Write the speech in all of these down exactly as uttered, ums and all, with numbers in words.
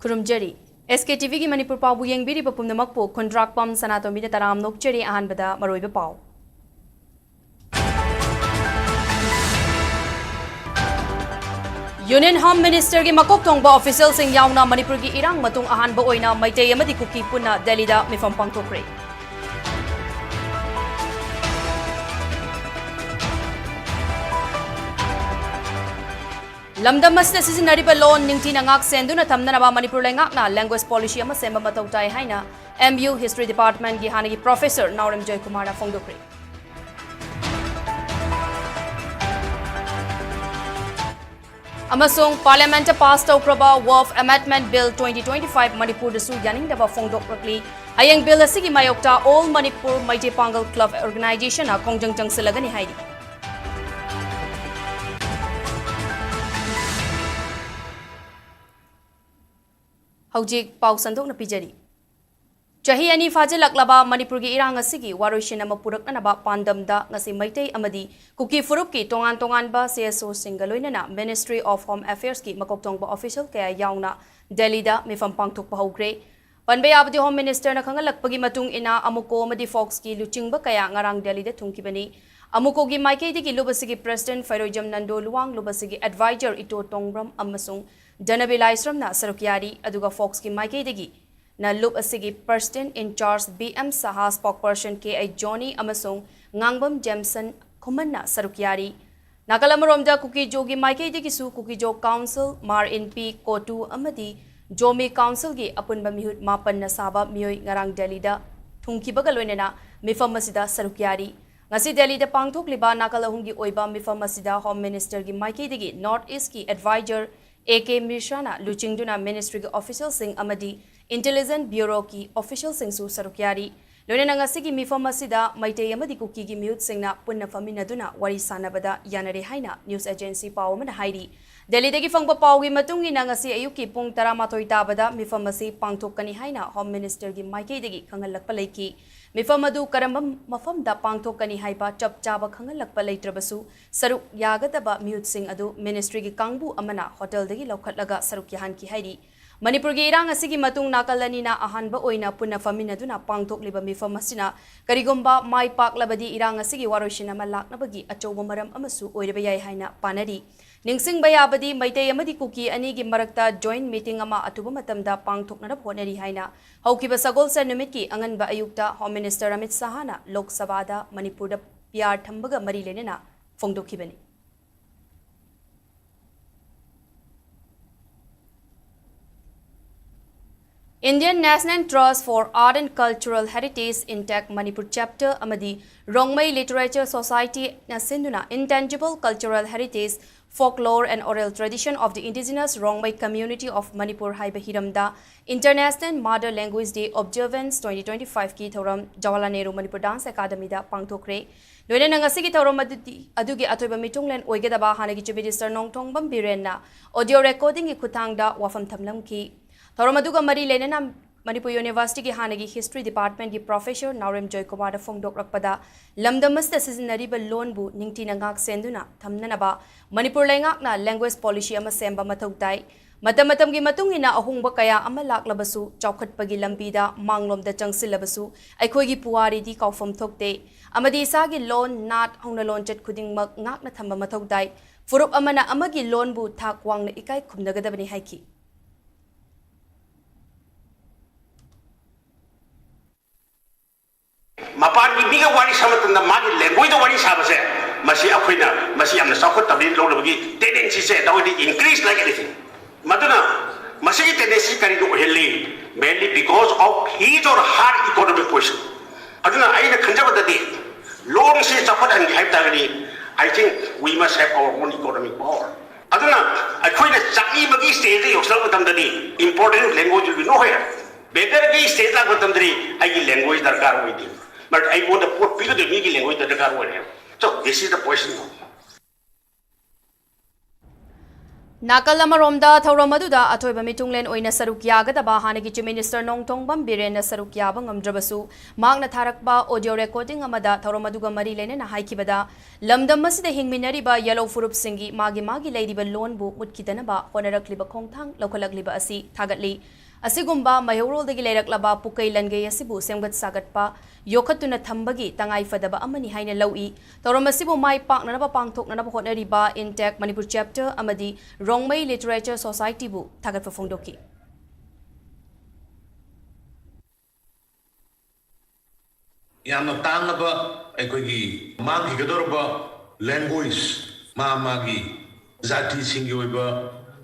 ꯈꯨꯔꯨꯝꯖꯔꯤ꯫ ꯑꯦꯁ K T ꯚꯤꯒꯤ ꯃꯅꯤꯄꯨꯔ ꯄꯥꯎꯕꯨ ꯌꯦꯡꯕꯤꯔꯤꯕ ꯄꯨꯝꯅꯃꯛꯄꯨ ꯈꯨꯟꯗ꯭ꯔꯥꯛꯄꯝ ꯁꯅꯥꯇꯣꯝꯕꯤꯅ ꯇꯔꯥꯝꯅ ꯑꯣꯛꯆꯔꯤ꯫ ꯑꯍꯥꯟꯕꯗ ꯃꯔꯨꯑꯣꯏꯕ ꯄꯥꯎ꯫ Union Home Ministerꯒꯤ ꯃꯀꯣꯛ ꯊꯣꯡꯕ officialꯁꯤꯡ ꯌꯥꯎꯅ ꯃꯅꯤꯄꯨꯔꯒꯤ ꯏꯔꯥꯡ ꯃꯇꯨꯡ ꯑꯍꯥꯟꯕ ꯑꯣꯏꯅ ꯃꯩꯇꯩ ꯑꯃꯗꯤ ꯀꯨꯀꯤ ꯄꯨꯟꯅ ꯗꯦꯜꯂꯤꯗ ꯃꯤꯐꯝ ꯄꯥꯡꯊꯣꯛꯈ꯭ꯔꯦ꯫ ꯂꯝꯗꯝ ꯑꯁꯤꯗ ꯁꯤꯖꯤꯟꯅꯔꯤꯕ ꯂꯣꯟ ꯅꯤꯡꯊꯤꯅ ꯉꯥꯛ ꯁꯦꯟꯗꯨꯅ ꯊꯝꯅꯅꯕ ꯃꯅꯤꯄꯨꯔ ꯂꯩꯉꯥꯛꯅ language policy ꯑꯃ ꯁꯦꯝꯕ ꯃꯊꯧ ꯇꯥꯏ ꯍꯥꯏꯅ M U History Departmentꯀꯤ ꯍꯥꯟꯅꯒꯤ professor ꯅꯥꯎꯔꯦꯝ ꯖꯣꯏꯀꯨꯃꯥꯔꯅ ꯐꯣꯡꯗꯣꯛꯈ꯭ꯔꯦ꯫ ꯑꯃꯁꯨꯡ Parliamentꯇ pass ꯇꯧꯈ꯭ꯔꯕ Waqf Amendment Bill twenty twenty-five ꯃꯅꯤꯄꯨꯔꯗꯁꯨ ꯌꯥꯅꯤꯡꯗꯕ ꯐꯣꯡꯗꯣꯛꯂꯛꯂꯤ꯫ ꯍꯌꯦꯡ bill ꯑꯁꯤꯒꯤ ꯃꯥꯌꯣꯛꯇ All Manipur Meitei Pangal Club Organizationꯅ ꯈꯣꯡꯖꯪ ꯆꯪꯁꯤꯜꯂꯒꯅꯤ ꯍꯥꯏꯔꯤ꯫ ꯍꯧꯖꯤꯛ ꯄꯥꯎ ꯁꯟꯗꯣꯛꯅ ꯄꯤꯖꯔꯤ꯫ ꯆꯍꯤ ꯑꯅꯤ ꯐꯥꯖꯤꯜꯂꯛꯂꯕ ꯃꯅꯤꯄꯨꯔꯒꯤ ꯏꯔꯥꯡ ꯑꯁꯤꯒꯤ ꯋꯥꯔꯣꯏꯁꯤꯟ ꯑꯃ ꯄꯨꯔꯛꯅꯅꯕ ꯄꯥꯟꯗꯝꯗ ꯉꯁꯤ ꯃꯩꯇꯩ ꯑꯃꯗꯤ ꯀꯨꯀꯤ ꯐꯨꯔꯨꯞꯀꯤ ꯇꯣꯉꯥꯟ ꯇꯣꯉꯥꯟꯕ C S Oꯁꯤꯡꯒ ꯂꯣꯏꯅꯅ Ministry of Home Affairsꯀꯤ ꯃꯀꯣꯛ ꯊꯣꯡꯕ official ꯀꯌꯥ ꯌꯥꯎꯅ ꯗꯦꯜꯂꯤꯗ ꯃꯤꯐꯝ ꯄꯥꯡꯊꯣꯛꯄ ꯍꯧꯈ꯭ꯔꯦ꯫ ꯄꯟꯕ ꯌꯥꯕꯗꯤ, Home Ministerꯅ ꯈꯪꯍꯜꯂꯛꯄꯒꯤ ꯃꯇꯨꯡ ꯏꯟꯅ, AMUCO ꯑꯃꯗꯤ FOCSꯀꯤ ꯂꯨꯆꯤꯡꯕ ꯀꯌꯥ ꯉꯔꯥꯡ ꯗꯦꯜꯂꯤꯗ ꯊꯨꯡꯈꯤꯕꯅꯤ꯫ AMUCOꯒꯤ ꯃꯥꯏꯀꯩꯗꯒꯤ ꯂꯨꯞ ꯑꯁꯤꯒꯤ president ꯐꯩꯔꯣꯏꯖꯝ ꯅꯟꯗꯣ ꯂꯨꯋꯥꯡ, ꯂꯨꯞ ꯑꯁꯤꯒꯤ advisor ꯏꯇꯣ ꯇꯣꯡꯕ꯭ꯔꯝ ꯑꯃꯁꯨꯡ ꯙꯅꯕꯤ ꯂꯥꯏꯁ꯭ꯔꯝꯅ ꯁꯔꯨꯛ ꯌꯥꯔꯤ꯫ ꯑꯗꯨꯒ FOCSꯀꯤ ꯃꯥꯏꯀꯩꯗꯒꯤ ꯅ ꯂꯨꯞ ꯑꯁꯤꯒꯤ president in charge B M Shah, spokesperson K I Johnny ꯑꯃꯁꯨꯡ ꯉꯥꯡꯕꯝ ꯖꯦꯝꯁꯟ ꯈꯨꯃꯟꯅ ꯁꯔꯨꯛ ꯌꯥꯔꯤ꯫ ꯅꯥꯀꯜ ꯑꯃꯔꯣꯝꯗ ꯀꯨꯀꯤꯖꯣꯒꯤ ꯃꯥꯏꯀꯩꯗꯒꯤꯁꯨ ꯀꯨꯀꯤꯖꯣ Council, ꯃꯥꯔ ꯏꯟꯄꯤ, ꯀꯣꯇꯨ ꯑꯃꯗꯤ ꯖꯣꯃꯤ Councilꯒꯤ ꯑꯄꯨꯟꯕ ꯃꯤꯍꯨꯠ ꯃꯥꯄꯟꯅ ꯁꯥꯕ ꯃꯤꯑꯣꯏ ꯉꯔꯥꯡ ꯗꯦꯜꯂꯤꯗ ꯊꯨꯡꯈꯤꯕꯒ ꯂꯣꯏꯅꯅ ꯃꯤꯐꯝ ꯑꯁꯤꯗ ꯁꯔꯨꯛ ꯌꯥꯔꯤ꯫ ꯉꯁꯤ ꯗꯦꯜꯂꯤꯗ ꯄꯥꯡꯊꯣꯛꯂꯤꯕ ꯅꯥꯀꯜ ꯑꯍꯨꯝꯒꯤ ꯑꯣꯏꯕ ꯃꯤꯐꯝ ꯑꯁꯤꯗ Home Ministerꯒꯤ ꯃꯥꯏꯀꯩꯗꯒꯤ North Eastꯀꯤ advisor A K Mishraꯅ ꯂꯨꯆꯤꯡꯗꯨꯅ ministryꯒꯤ officialꯁꯤꯡ ꯑꯃꯗꯤ Intelligence Bureauꯒꯤ officialꯁꯤꯡꯁꯨ ꯁꯔꯨꯛ ꯌꯥꯔꯤ꯫ ꯂꯣꯏꯅꯅ ꯉꯁꯤꯒꯤ ꯃꯤꯐꯝ ꯑꯁꯤꯗ ꯃꯩꯇꯩ ꯑꯃꯗꯤ ꯀꯨꯀꯤꯒꯤ ꯃꯤꯍꯨꯠꯁꯤꯡꯅ ꯄꯨꯟꯅ ꯐꯝꯃꯤꯟꯅꯗꯨꯅ ꯋꯥꯔꯤ ꯁꯥꯟꯅꯕꯗ ꯌꯥꯅꯔꯦ ꯍꯥꯏꯅ news agency ꯄꯥꯎ ꯑꯃꯅ ꯍꯥꯏꯔꯤ꯫ ꯗꯦꯜꯂꯤꯗꯒꯤ ꯐꯪꯕ ꯄꯥꯎꯒꯤ ꯃꯇꯨꯡ ꯏꯟꯅ, ꯉꯁꯤ ꯑꯌꯨꯛꯀꯤ ꯄꯨꯡ ꯇꯔꯥꯃꯥꯊꯣꯏ ꯇꯥꯕꯗ ꯃꯤꯐꯝ ꯑꯁꯤ ꯄꯥꯡꯊꯣꯛꯀꯅꯤ ꯍꯥꯏꯅ Home Ministerꯒꯤ ꯃꯥꯏꯀꯩꯗꯒꯤ ꯈꯪꯍꯜꯂꯛꯄ ꯂꯩꯈꯤ꯫ ꯃꯤꯐꯝ ꯑꯗꯨ ꯀꯔꯝꯕ ꯃꯐꯝꯗ ꯄꯥꯡꯊꯣꯛꯀꯅꯤ ꯍꯥꯏꯕ ꯆꯞ ꯆꯥꯕ ꯈꯪꯍꯜꯂꯛꯄ ꯂꯩꯇ꯭ꯔꯕꯁꯨ, ꯁꯔꯨꯛ ꯌꯥꯒꯗꯕ ꯃꯤꯍꯨꯠꯁꯤꯡ ꯑꯗꯨ ministryꯒꯤ ꯀꯥꯡꯕꯨ ꯑꯃꯅ hotelꯗꯒꯤ ꯂꯧꯈꯠꯂꯒ ꯁꯔꯨꯛ ꯌꯥꯍꯟꯈꯤ ꯍꯥꯏꯔꯤ꯫ ꯃꯅꯤꯄꯨꯔꯒꯤ ꯏꯔꯥꯡ ꯑꯁꯤꯒꯤ ꯃꯇꯨꯡ ꯅꯥꯀꯜ ꯑꯅꯤꯅ ꯑꯍꯥꯟꯕ ꯑꯣꯏꯅ ꯄꯨꯟꯅ ꯐꯝꯃꯤꯟꯅꯗꯨꯅ ꯄꯥꯡꯊꯣꯛꯂꯤꯕ ꯃꯤꯐꯝ ꯑꯁꯤꯅ ꯀꯔꯤꯒꯨꯝꯕ ꯃꯥꯏ ꯄꯥꯛꯂꯕꯗꯤ ꯏꯔꯥꯡ ꯑꯁꯤꯒꯤ ꯋꯥꯔꯣꯏꯁꯤꯟ ꯑꯃ ꯂꯥꯛꯅꯕꯒꯤ ꯑꯆꯧꯕ ꯃꯔꯝ ꯑꯃꯁꯨ ꯑꯣꯏꯔꯕ ꯌꯥꯏ ꯍꯥꯏꯅ ꯄꯥꯅꯔꯤ꯫ ꯅꯤꯡꯁꯤꯡꯕ ꯌꯥꯕꯗꯤ ꯃꯩꯇꯩ ꯑꯃꯗꯤ ꯀꯨꯀꯤ ꯑꯅꯤꯒꯤ ꯃꯔꯛꯇ joint meeting ꯑꯃ ꯑꯊꯨꯕ ꯃꯇꯝꯗ ꯄꯥꯡꯊꯣꯛꯅꯅꯕ ꯍꯣꯠꯅꯔꯤ ꯍꯥꯏꯅ ꯍꯧꯈꯤꯕ ꯁꯒꯣꯜꯁꯦꯟ ꯅꯨꯃꯤꯠꯀꯤ ꯑꯉꯟꯕ ꯑꯌꯨꯛꯇ Home Minister ꯑꯃꯤꯠ ꯁꯍꯥꯅ ꯂꯣꯛ ꯁꯚꯥꯗ ꯃꯅꯤꯄꯨꯔꯗ PR ꯊꯝꯕꯒ ꯃꯔꯤ ꯂꯩꯅꯅ ꯐꯣꯡꯗꯣꯛꯈꯤꯕꯅꯤ꯫ Indian National Trust for Art and Cultural Heritage, INTACH, Manipur Chapter ꯑꯃꯗꯤ Rongmei Literature Society ꯅ ꯁꯤꯟꯗꯨꯅ Intangible Cultural Heritage, Folklore and Oral Tradition of the Indigenous Rongmei Community of Manipur ꯍꯥꯏꯕ ꯍꯤꯔꯝꯗ International Mother Language Day Observance twenty twenty-five ꯀꯤ ꯊꯧꯔꯝ Jawaharlal Nehru Manipur Dance Academy ꯗ ꯄꯥꯡꯊꯣꯛꯈ꯭ꯔꯦ꯫ ꯂꯣꯏꯅꯅ ꯉꯁꯤꯒꯤ ꯊꯧꯔꯝ ꯑꯗꯨꯗꯤ, ꯑꯗꯨꯒꯤ ꯑꯊꯣꯏꯕ ꯃꯤꯊꯨꯡꯂꯦꯟ ꯑꯣꯏꯒꯗꯕ ꯍꯥꯟꯅꯒꯤ Chief Minister Nongthombam ꯕꯤꯔꯦꯟꯅ audio recording ꯒꯤ ꯈꯨꯠꯊꯥꯡꯗ ꯋꯥꯐꯝ ꯊꯝꯂꯝꯈꯤ꯫ ꯊꯧꯔꯝ ꯑꯗꯨꯒ ꯃꯔꯤ ꯂꯩꯅꯅ ꯃꯅꯤꯄꯨꯔ University ꯒꯤ ꯍꯥꯟꯅꯒꯤ History Department ꯀꯤ Professor ꯅꯥꯎꯔꯦꯝ ꯖꯣꯏꯀꯨꯃꯥꯔꯗ ꯐꯣꯡꯗꯣꯛꯂꯛꯄꯗ, ꯂꯝꯗꯝ ꯑꯁꯤꯗ ꯁꯤꯖꯤꯟꯅꯔꯤꯕ ꯂꯣꯟꯕꯨ ꯅꯤꯡꯊꯤꯅ ꯉꯥꯛ ꯁꯦꯟꯗꯨꯅ ꯊꯝꯅꯅꯕ ꯃꯅꯤꯄꯨꯔ ꯂꯩꯉꯥꯛꯅ language policy ꯑꯃ ꯁꯦꯝꯕ ꯃꯊꯧ ꯇꯥꯏ꯫ ꯃꯇꯝ ꯃꯇꯝꯒꯤ ꯃꯇꯨꯡ ꯏꯟꯅ ꯑꯍꯣꯡꯕ ꯀꯌꯥ ꯑꯃ ꯂꯥꯛꯂꯕꯁꯨ, ꯆꯥꯎꯈꯠꯄꯒꯤ ꯂꯝꯕꯤꯗ ꯃꯥꯡꯂꯣꯝꯗ ꯆꯪꯁꯤꯜꯂꯕꯁꯨ, ꯑꯩꯈꯣꯏꯒꯤ ꯄꯨꯋꯥꯔꯤꯗꯤ ꯀꯥꯎꯐꯝ ꯊꯣꯛꯇꯦ ꯑꯃꯗꯤ ꯏꯁꯥꯒꯤ ꯂꯣꯟ, ꯅꯥꯠ ꯍꯧꯅ ꯂꯣꯟꯆꯠ ꯈꯨꯗꯤꯡꯃꯛ ꯉꯥꯛꯅ ꯊꯝꯕ ꯃꯊꯧ ꯇꯥꯏ꯫ ꯐꯨꯔꯨꯞ ꯑꯃꯅ ꯑꯃꯒꯤ ꯂꯣꯟꯕꯨ ꯊꯥꯛ ꯋꯥꯡꯅ ꯏꯀꯥꯏ ꯈꯨꯝꯅꯒꯗꯕꯅꯤ ꯍꯥꯏꯈꯤ꯫ ꯃꯄꯥꯟꯒꯤ ꯃꯤꯒ ꯋꯥꯔꯤ ꯁꯥꯕ ꯃꯇꯝꯗ ꯃꯥꯒꯤ language ꯇ ꯋꯥꯔꯤ ꯁꯥꯕꯁꯦ, ꯃꯁꯤ ꯑꯩꯈꯣꯏꯅ ꯃꯁꯤ ꯌꯥꯝꯅ ꯆꯥꯎꯈꯠꯇꯕꯅꯤ ꯂꯧꯅꯕꯒꯤ tendency ꯁꯦ ꯇꯧꯔꯗꯤ increase like anything꯫ ꯃꯗꯨꯅ ꯃꯁꯤꯒꯤ tendency ꯀꯔꯤꯅ ꯑꯣꯏꯍꯜꯂꯤ? Mainly because of his or her economic position꯫ ꯑꯗꯨꯅ ꯑꯩꯅ ꯈꯟꯖꯕꯗꯗꯤ ꯂꯣꯟꯁꯤ ꯆꯥꯎꯈꯠꯍꯟꯒꯦ ꯍꯥꯏꯕ ꯇꯥꯔꯒꯗꯤ, I think we must have our own economic power꯫ ꯑꯗꯨꯅ ꯑꯩꯈꯣꯏꯅ ꯆꯥꯛꯅꯤꯕꯒꯤ stage ꯇ ꯌꯧꯁꯤꯜꯂꯛꯄ ꯃꯇꯝꯗꯗꯤ importance of language will be nowhere꯫ Beggar ꯒꯤ stage ꯂꯥꯛꯄ ꯃꯇꯝꯗꯗꯤ ꯑꯩꯒꯤ language ꯗꯔꯀꯥꯔ ꯑꯣꯏꯗꯦ꯫ But ꯑꯩꯉꯣꯟꯗ ꯄꯣꯠ ꯄꯤꯒꯗꯣꯏ ꯃꯤꯒꯤ language ꯗꯔꯀꯥꯔ ꯑꯣꯏꯔꯦ꯫ So this is the position꯫ ꯅꯥꯀꯜ ꯑꯃꯔꯣꯝꯗ, ꯊꯧꯔꯝ ꯑꯗꯨꯗ ꯑꯊꯣꯏꯕ ꯃꯤꯊꯨꯡꯂꯦꯟ ꯑꯣꯏꯅ ꯁꯔꯨꯛ ꯌꯥꯒꯗꯕ ꯍꯥꯟꯅꯒꯤ Chief Minister ꯅꯣꯡꯊꯣꯝꯕꯝ ꯕꯤꯔꯦꯟꯅ ꯁꯔꯨꯛ ꯌꯥꯕ ꯉꯝꯗ꯭ꯔꯕꯁꯨ, ꯃꯍꯥꯛꯅ ꯊꯥꯔꯛꯄ audio recording ꯑꯃꯗ ꯊꯧꯔꯝ ꯑꯗꯨꯒ ꯃꯔꯤ ꯂꯩꯅꯅ ꯍꯥꯏꯈꯤꯕꯗ, ꯂꯝꯗꯝ ꯑꯁꯤꯗ ꯍꯤꯡꯃꯤꯟꯅꯔꯤꯕ ꯌꯦꯜꯍꯧ ꯐꯨꯔꯨꯞꯁꯤꯡꯒꯤ ꯃꯥꯒꯤ ꯃꯥꯒꯤ ꯂꯩꯔꯤꯕ ꯂꯣꯟꯕꯨ ꯃꯨꯠꯈꯤꯗꯅꯕ ꯍꯣꯠꯅꯔꯛꯂꯤꯕ ꯈꯣꯡꯊꯥꯡ ꯂꯧꯈꯠꯂꯛꯂꯤꯕ ꯑꯁꯤ ꯊꯥꯒꯠꯂꯤ꯫ ꯑꯁꯤꯒꯨꯝꯕ ꯃꯩꯍꯧꯔꯣꯜꯗꯒꯤ ꯂꯩꯔꯛꯂꯕ ꯄꯨꯀꯩ ꯂꯟꯒꯩ ꯑꯁꯤꯕꯨ ꯁꯦꯝꯒꯠ ꯁꯥꯒꯠꯄ, ꯌꯣꯛꯈꯠꯇꯨꯅ ꯊꯝꯕꯒꯤ ꯇꯉꯥꯏꯐꯗꯕ ꯑꯃꯅꯤ ꯍꯥꯏꯅ ꯂꯧꯏ꯫ ꯊꯧꯔꯝ ꯑꯁꯤꯕꯨ ꯃꯥꯏ ꯄꯥꯛꯅꯅꯕ ꯄꯥꯡꯊꯣꯛꯅꯅꯕ ꯍꯣꯠꯅꯔꯤꯕ INTACH ꯃꯅꯤꯄꯨꯔ Chapter ꯑꯃꯗꯤ ꯔꯣꯡꯃꯩ Literature Society ꯕꯨ ꯊꯥꯒꯠꯄ ꯐꯣꯡꯗꯣꯛꯈꯤ꯫ ꯌꯥꯝꯅ ꯇꯥꯡꯂꯕ ꯑꯩꯈꯣꯏꯒꯤ ꯃꯥꯡꯈꯤꯒꯗꯧꯔꯕ language, ꯃꯥ ꯃꯥꯒꯤ ꯖꯥꯇꯤꯁꯤꯡꯒꯤ ꯑꯣꯏꯕ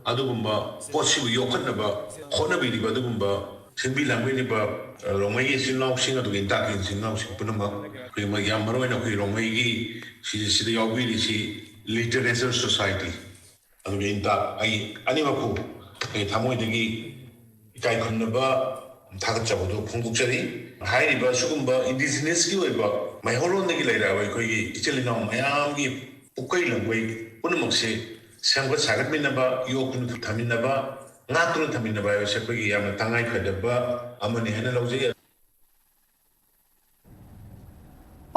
ꯑꯗꯨꯒꯨꯝꯕ ꯄꯣꯠꯁꯤꯕꯨ ꯌꯣꯛꯈꯠꯅꯕ ꯍꯣꯠꯅꯕꯤꯔꯤꯕ ꯑꯗꯨꯒꯨꯝꯕ ꯁꯤꯟꯕꯤ ꯂꯥꯡꯕꯤꯔꯤꯕ, ꯑ, ꯔꯣꯡꯃꯩꯒꯤ ꯏꯆꯤꯜ ꯏꯅꯥꯎꯁꯤꯡ, ꯑꯗꯨꯒ INTACH ꯀꯤ ꯏꯆꯤꯜ ꯏꯅꯥꯎꯁꯤꯡ ꯄꯨꯝꯅꯃꯛ, ꯑꯩꯈꯣꯏ ꯃ-, ꯌꯥꯝ ꯃꯔꯨ ꯑꯣꯏꯅ ꯑꯩꯈꯣꯏ ꯔꯣꯡꯃꯩꯒꯤ ꯁꯤ-, ꯁꯤꯗ ꯌꯥꯎꯕꯤꯔꯤꯁꯤ Literature Society, ꯑꯗꯨꯒ INTACH, ꯑꯩ ꯑꯅꯤꯃꯛꯄꯨ ꯑꯩ ꯊꯃꯣꯏꯗꯒꯤ ꯏꯀꯥꯏ ꯈꯨꯝꯅꯕ ꯊꯥꯒꯠꯆꯕꯗꯨ ꯐꯣꯡꯗꯣꯛꯆꯔꯤ꯫ ꯍꯥꯏꯔꯤꯕ ꯁꯤꯒꯨꯝꯕ indigenous ꯀꯤ ꯑꯣꯏꯕ ꯃꯩꯍꯧꯔꯣꯟꯗꯒꯤ ꯂꯩꯔꯛꯑꯕ ꯑꯩꯈꯣꯏꯒꯤ ꯏꯆꯤꯜ ꯏꯅꯥꯎ ꯃꯌꯥꯝꯒꯤ ꯄꯨꯀꯩ ꯂꯝꯕꯩ ꯄꯨꯝꯅꯃꯛꯁꯦ ꯁꯦꯝꯒꯠ ꯁꯥꯒꯠꯃꯤꯟꯅꯕ, ꯌꯣꯛꯇꯨꯅ ꯊꯝꯃꯤꯟꯅꯕ, ꯉꯥꯛꯇꯨꯅ ꯊꯝꯃꯤꯟꯅꯕ ꯍꯥꯏꯕꯁꯦ ꯑꯩꯈꯣꯏꯒꯤ ꯌꯥꯝꯅ ꯇꯉꯥꯏ ꯐꯗꯕ ꯑꯃꯅꯤ ꯍꯥꯏꯅ ꯂꯧꯖꯩ꯫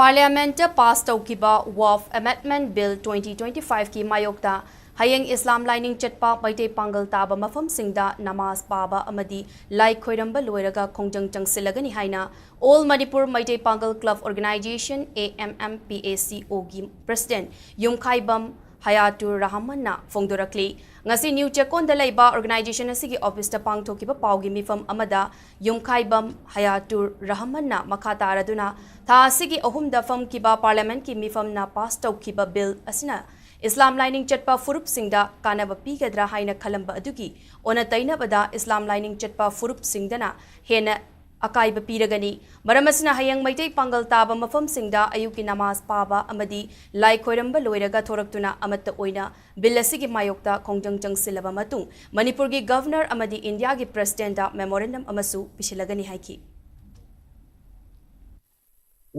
Parliament ꯇ pass ꯇꯧꯈꯤꯕ Waqf Amendment Bill twenty twenty five ꯀꯤ ꯃꯥꯌꯣꯛꯇ ꯍꯌꯦꯡ ꯏꯁꯂꯥꯝ ꯂꯥꯏꯅꯤꯡ ꯆꯠꯄ ꯃꯩꯇꯩ ꯄꯥꯡꯒꯜ ꯇꯥꯕ ꯃꯐꯝꯁꯤꯡꯗ ꯅꯃꯥꯖ ꯄꯥꯕ ꯑꯃꯗꯤ ꯂꯥꯏ ꯈꯣꯏꯔꯝꯕ ꯂꯣꯏꯔꯒ ꯈꯣꯡꯖꯪ ꯆꯪꯁꯤꯜꯂꯒꯅꯤ ꯍꯥꯏꯅ All Manipur Meitei Pangal Club Organization, A M M P A C O ꯒꯤ President ꯌꯨꯝꯈꯥꯏꯕꯝ ꯍꯌꯥꯇꯨꯔ ꯔꯍꯃꯟꯅ ꯐꯣꯡꯗꯣꯔꯛꯂꯤ꯫ ꯉꯁꯤ ꯅ꯭ꯌꯨ ꯆꯦꯛꯀꯣꯟꯗ ꯂꯩꯕ organization ꯑꯁꯤꯒꯤ office ꯇ ꯄꯥꯡꯊꯣꯛꯈꯤꯕ ꯄꯥꯎꯒꯤ ꯃꯤꯐꯝ ꯑꯃꯗ ꯌꯨꯝꯈꯥꯏꯕꯝ ꯍꯌꯥꯇꯨꯔ ꯔꯍꯃꯟꯅ ꯃꯈꯥ ꯇꯥꯔꯗꯨꯅ ꯊꯥ ꯑꯁꯤꯒꯤ ꯑꯍꯨꯝꯗ ꯐꯝꯈꯤꯕ Parliament ꯀꯤ ꯃꯤꯐꯝꯅ pass ꯇꯧꯈꯤꯕ bill ꯑꯁꯤꯅ ꯏꯁꯂꯥꯝ ꯂꯥꯏꯅꯤꯡ ꯆꯠꯄ ꯐꯨꯔꯨꯞꯁꯤꯡꯗ ꯀꯥꯟꯅꯕ ꯄꯤꯒꯗ꯭ꯔꯥ ꯍꯥꯏꯅ ꯈꯜꯂꯝꯕ ꯑꯗꯨꯒꯤ ꯑꯣꯟꯅ ꯇꯩꯅꯕꯗ ꯏꯁꯂꯥꯝ ꯂꯥꯏꯅꯤꯡ ꯆꯠꯄ ꯐꯨꯔꯨꯞꯁꯤꯡꯗꯅ ꯍꯦꯟꯅ ꯑꯀꯥꯏꯕ ꯄꯤꯔꯒꯅꯤ꯫ ꯃꯔꯝ ꯑꯁꯤꯅ ꯍꯌꯦꯡ ꯃꯩꯇꯩ ꯄꯥꯡꯒꯜ ꯇꯥꯕ ꯃꯐꯝꯁꯤꯡꯗ ꯑꯌꯨꯛꯀꯤ ꯅꯃꯥꯖ ꯄꯥꯕ ꯑꯃꯗꯤ ꯂꯥꯏ ꯈꯣꯏꯔꯝꯕ ꯂꯣꯏꯔꯒ ꯊꯣꯔꯛꯇꯨꯅ ꯑꯃꯠꯇ ꯑꯣꯏꯅ bill ꯑꯁꯤꯒꯤ ꯃꯥꯌꯣꯛꯇ ꯈꯣꯡꯖꯪ ꯆꯪꯁꯤꯜꯂꯕ ꯃꯇꯨꯡ ꯃꯅꯤꯄꯨꯔꯒꯤ Governor ꯑꯃꯗꯤ ꯏꯟꯗꯤꯌꯥꯒꯤ President ꯇ memorandum ꯑꯃꯁꯨ ꯄꯤꯁꯤꯜꯂꯒꯅꯤ ꯍꯥꯏꯈꯤ꯫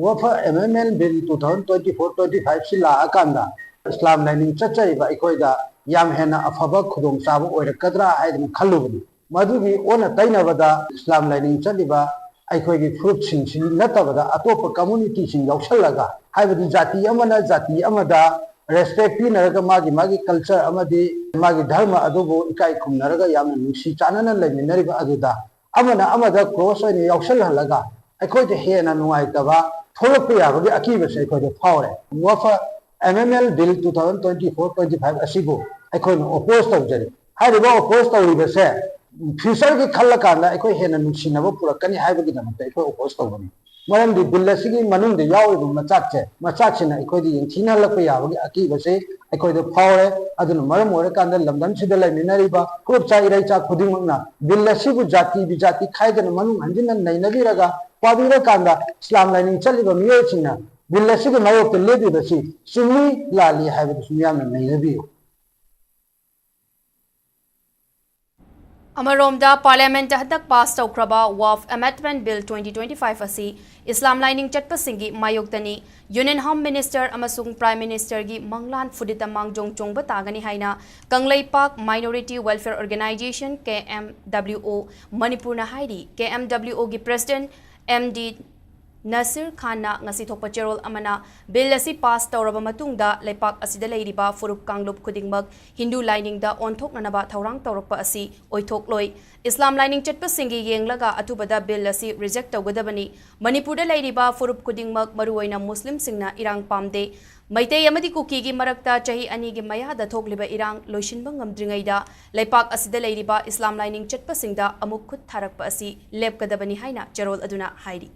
Waqf Amendment Bill two thousand twenty-four twenty-five ꯁꯤ ꯂꯥꯛꯑꯀꯥꯟꯗ ꯏꯁꯂꯥꯝ ꯂꯥꯏꯅꯤꯡ ꯆꯠꯆꯔꯤꯕ ꯑꯩꯈꯣꯏꯗ ꯌꯥꯝ ꯍꯦꯟꯅ ꯑꯐꯕ ꯈꯨꯗꯣꯡꯆꯥꯕ ꯑꯣꯏꯔꯛꯀꯗ꯭ꯔꯥ ꯍꯥꯏꯗꯅ ꯈꯜꯂꯨꯕꯅꯤ꯫ ꯃꯗꯨꯒꯤ ꯑꯣꯟꯅ ꯇꯩꯅꯕꯗ ꯏꯁꯂꯥꯝ ꯂꯥꯏꯅꯤꯡ ꯆꯠꯂꯤꯕ ꯑꯩꯈꯣꯏꯒꯤ ꯐꯨꯔꯨꯞꯁꯤꯡꯁꯤ ꯅꯠꯇꯕꯗ ꯑꯇꯣꯞꯄ ꯀꯝꯃꯨꯅꯤꯇꯤꯁꯤꯡ ꯌꯥꯎꯁꯜꯂꯒ, ꯍꯥꯏꯕꯗꯤ ꯖꯥꯇꯤ ꯑꯃꯅ ꯖꯥꯇꯤ ꯑꯃꯗ ꯔꯦꯁꯄꯦꯛ ꯄꯤꯅꯔꯒ ꯃꯥꯒꯤ ꯃꯥꯒꯤ ꯀꯜꯆꯔ ꯑꯃꯗꯤ ꯃꯥꯒꯤ ꯙꯔꯃ ꯑꯗꯨꯕꯨ ꯏꯀꯥꯏ ꯈꯨꯝꯅꯔꯒ ꯌꯥꯝꯅ ꯅꯨꯡꯁꯤ ꯆꯥꯟꯅꯅ ꯂꯩꯃꯤꯟꯅꯔꯤꯕ ꯑꯗꯨꯗ ꯑꯃꯅ ꯑꯃꯗ ꯀ꯭ꯔꯣꯁ ꯑꯣꯏꯅ ꯌꯥꯎꯁꯜꯍꯜꯂꯒ ꯑꯩꯈꯣꯏꯗ ꯍꯦꯟꯅ ꯅꯨꯡꯉꯥꯏꯇꯕ ꯊꯣꯛꯂꯛꯄ ꯌꯥꯕꯒꯤ ꯑꯀꯤꯕꯁꯦ ꯑꯩꯈꯣꯏꯗ ꯐꯥꯎꯔꯦ꯫ Waqf M M L bill two thousand twenty four twenty five ꯑꯁꯤꯕꯨ ꯑꯩꯈꯣꯏꯅ ꯑꯣꯄꯣꯖ ꯇꯧꯖꯔꯤ꯫ ꯍꯥꯏꯔꯤꯕ ꯑꯣꯄꯣꯖ ꯇꯧꯔꯤꯕꯁꯦ ꯐ꯭ꯌꯨꯆꯔꯒꯤ ꯈꯜꯂꯀꯥꯟꯗ ꯑꯩꯈꯣꯏ ꯍꯦꯟꯅ ꯅꯨꯡꯁꯤꯅꯕ ꯄꯨꯔꯛꯀꯅꯤ ꯍꯥꯏꯕꯒꯤꯗꯃꯛꯇ ꯑꯩꯈꯣꯏ ꯑꯣꯄꯣꯖ ꯇꯧꯕꯅꯤ꯫ ꯃꯔꯝꯗꯤ ꯕꯤꯜ ꯑꯁꯤꯒꯤ ꯃꯅꯨꯡꯗ ꯌꯥꯎꯔꯤꯕ ꯃꯆꯥꯛꯁꯦ, ꯃꯆꯥꯛꯁꯤꯅ ꯑꯩꯈꯣꯏꯗ ꯌꯦꯡꯊꯤꯅꯍꯜꯂꯛꯄ ꯌꯥꯕꯒꯤ ꯑꯀꯤꯕꯁꯤ ꯑꯩꯈꯣꯏꯗ ꯐꯥꯎꯔꯦ꯫ ꯑꯗꯨꯅ ꯃꯔꯝ ꯑꯣꯏꯔꯀꯥꯟꯗ ꯂꯝꯗꯝꯁꯤꯗ ꯂꯩꯃꯤꯟꯅꯔꯤꯕ ꯐꯨꯔꯨꯞꯆꯥ ꯏꯔꯩꯆꯥ ꯈꯨꯗꯤꯡꯃꯛꯅ ꯕꯤꯜ ꯑꯁꯤꯕꯨ ꯖꯥꯇꯤ ꯕꯤꯖꯥꯇꯤ ꯈꯥꯏꯗꯅ ꯃꯅꯨꯡ ꯍꯟꯖꯤꯟꯅ ꯅꯩꯅꯕꯤꯔꯒ ꯄꯥꯕꯤꯔꯀꯥꯟꯗ ꯏꯁꯂꯥꯝ ꯂꯥꯏꯅꯤꯡ ꯆꯠꯂꯤꯕ ꯃꯤꯑꯣꯏꯁꯤꯡꯅ ꯕꯤꯜ ꯑꯁꯤꯒꯤ ꯃꯥꯌꯣꯛꯇ ꯂꯦꯞꯂꯤꯕꯁꯤ ꯆꯨꯝꯃꯤ ꯂꯥꯜꯂꯤ ꯍꯥꯏꯕꯗꯨꯁꯨ ꯃꯤꯌꯥꯝꯅ ꯅꯩꯅꯕꯤꯌꯨ꯫ ꯑꯃꯔꯣꯝꯗ, ꯄꯥꯔꯂꯤꯌꯥꯃꯦꯟꯠꯇ ꯍꯟꯗꯛ ꯄꯥꯁ ꯇꯧꯈ꯭ꯔꯕ Waqf amendment bill twenty twenty five ꯑꯁꯤ ꯏꯁꯂꯥꯝ ꯂꯥꯏꯅꯤꯡ ꯆꯠꯄꯁꯤꯡꯒꯤ ꯃꯥꯌꯣꯛꯇꯅꯤ꯫ ꯌꯨꯅꯤꯌꯟ ꯍꯣꯝ ꯃꯤꯅꯤꯁꯇꯔ ꯑꯃꯁꯨꯡ ꯄ꯭ꯔꯥꯏꯝ ꯃꯤꯅꯤꯁꯇꯔꯒꯤ ꯃꯪꯂꯥꯟ ꯐꯨꯔꯤꯠꯇ ꯃꯥꯡꯖꯣꯡ ꯆꯣꯡꯕ ꯇꯥꯒꯅꯤ ꯍꯥꯏꯅ ꯀꯪꯂꯩꯄꯥꯛ minority welfare organization, K M W O, ꯃꯅꯤꯄꯨꯔꯅ ꯍꯥꯏꯔꯤ꯫ ꯀꯦ ꯑꯦꯝ ꯗꯕ꯭ꯂꯤꯎ ꯑꯣꯒꯤ ꯄ꯭ꯔꯦꯁꯤꯗꯦꯟꯠ ꯑꯦꯝ ꯗꯤ ꯅꯁꯤꯔ ꯈꯥꯟꯅ ꯉꯁꯤ ꯊꯣꯛꯄ ꯆꯦꯔꯣꯜ ꯑꯃꯅ ꯕꯤꯜ ꯑꯁꯤ ꯄꯥꯁ ꯇꯧꯔꯕ ꯃꯇꯨꯡꯗ ꯂꯩꯄꯥꯛ ꯑꯁꯤꯗ ꯂꯩꯔꯤꯕ ꯐꯨꯔꯨꯞ ꯀꯥꯡꯂꯨꯞ ꯈꯨꯗꯤꯡꯃꯛ ꯍꯤꯟꯗꯨ ꯂꯥꯏꯅꯤꯡꯗ ꯑꯣꯟꯊꯣꯛꯅꯅꯕ ꯊꯧꯔꯥꯡ ꯇꯧꯔꯛꯄ ꯑꯁꯤ ꯑꯣꯏꯊꯣꯛꯂꯣꯏ꯫ ꯏꯁꯂꯥꯝ ꯂꯥꯏꯅꯤꯡ ꯆꯠꯄꯁꯤꯡꯒꯤ ꯌꯦꯡꯂꯒ ꯑꯊꯨꯕꯗ ꯕꯤꯜ ꯑꯁꯤ ꯔꯤꯖꯦꯛ ꯇꯧꯒꯗꯕꯅꯤ꯫ ꯃꯅꯤꯄꯨꯔꯗ ꯂꯩꯔꯤꯕ ꯐꯨꯔꯨꯞ ꯈꯨꯗꯤꯡꯃꯛ, ꯃꯔꯨꯑꯣꯏꯅ ꯃꯨꯁꯂꯤꯝꯁꯤꯡꯅ ꯏꯔꯥꯡ ꯄꯥꯝꯗꯦ꯫ ꯃꯩꯇꯩ ꯑꯃꯗꯤ ꯀꯨꯀꯤꯒꯤ ꯃꯔꯛꯇ ꯆꯍꯤ ꯑꯅꯤꯒꯤ ꯃꯌꯥꯗ ꯊꯣꯛꯂꯤꯕ ꯏꯔꯥꯡ ꯂꯣꯏꯁꯤꯟꯕ ꯉꯝꯗ꯭ꯔꯤꯉꯩꯗ ꯂꯩꯄꯥꯛ ꯑꯁꯤꯗ ꯂꯩꯔꯤꯕ ꯏꯁꯂꯥꯝ ꯂꯥꯏꯅꯤꯡ ꯆꯠꯄꯁꯤꯡꯗ ꯑꯃꯨꯛ ꯈꯨꯠ ꯊꯥꯔꯛꯄ ꯑꯁꯤ ꯂꯦꯞꯀꯗꯕꯅꯤ ꯍꯥꯏꯅ ꯆꯦꯔꯣꯜ ꯑꯗꯨꯅ ꯍꯥꯏꯔꯤ꯫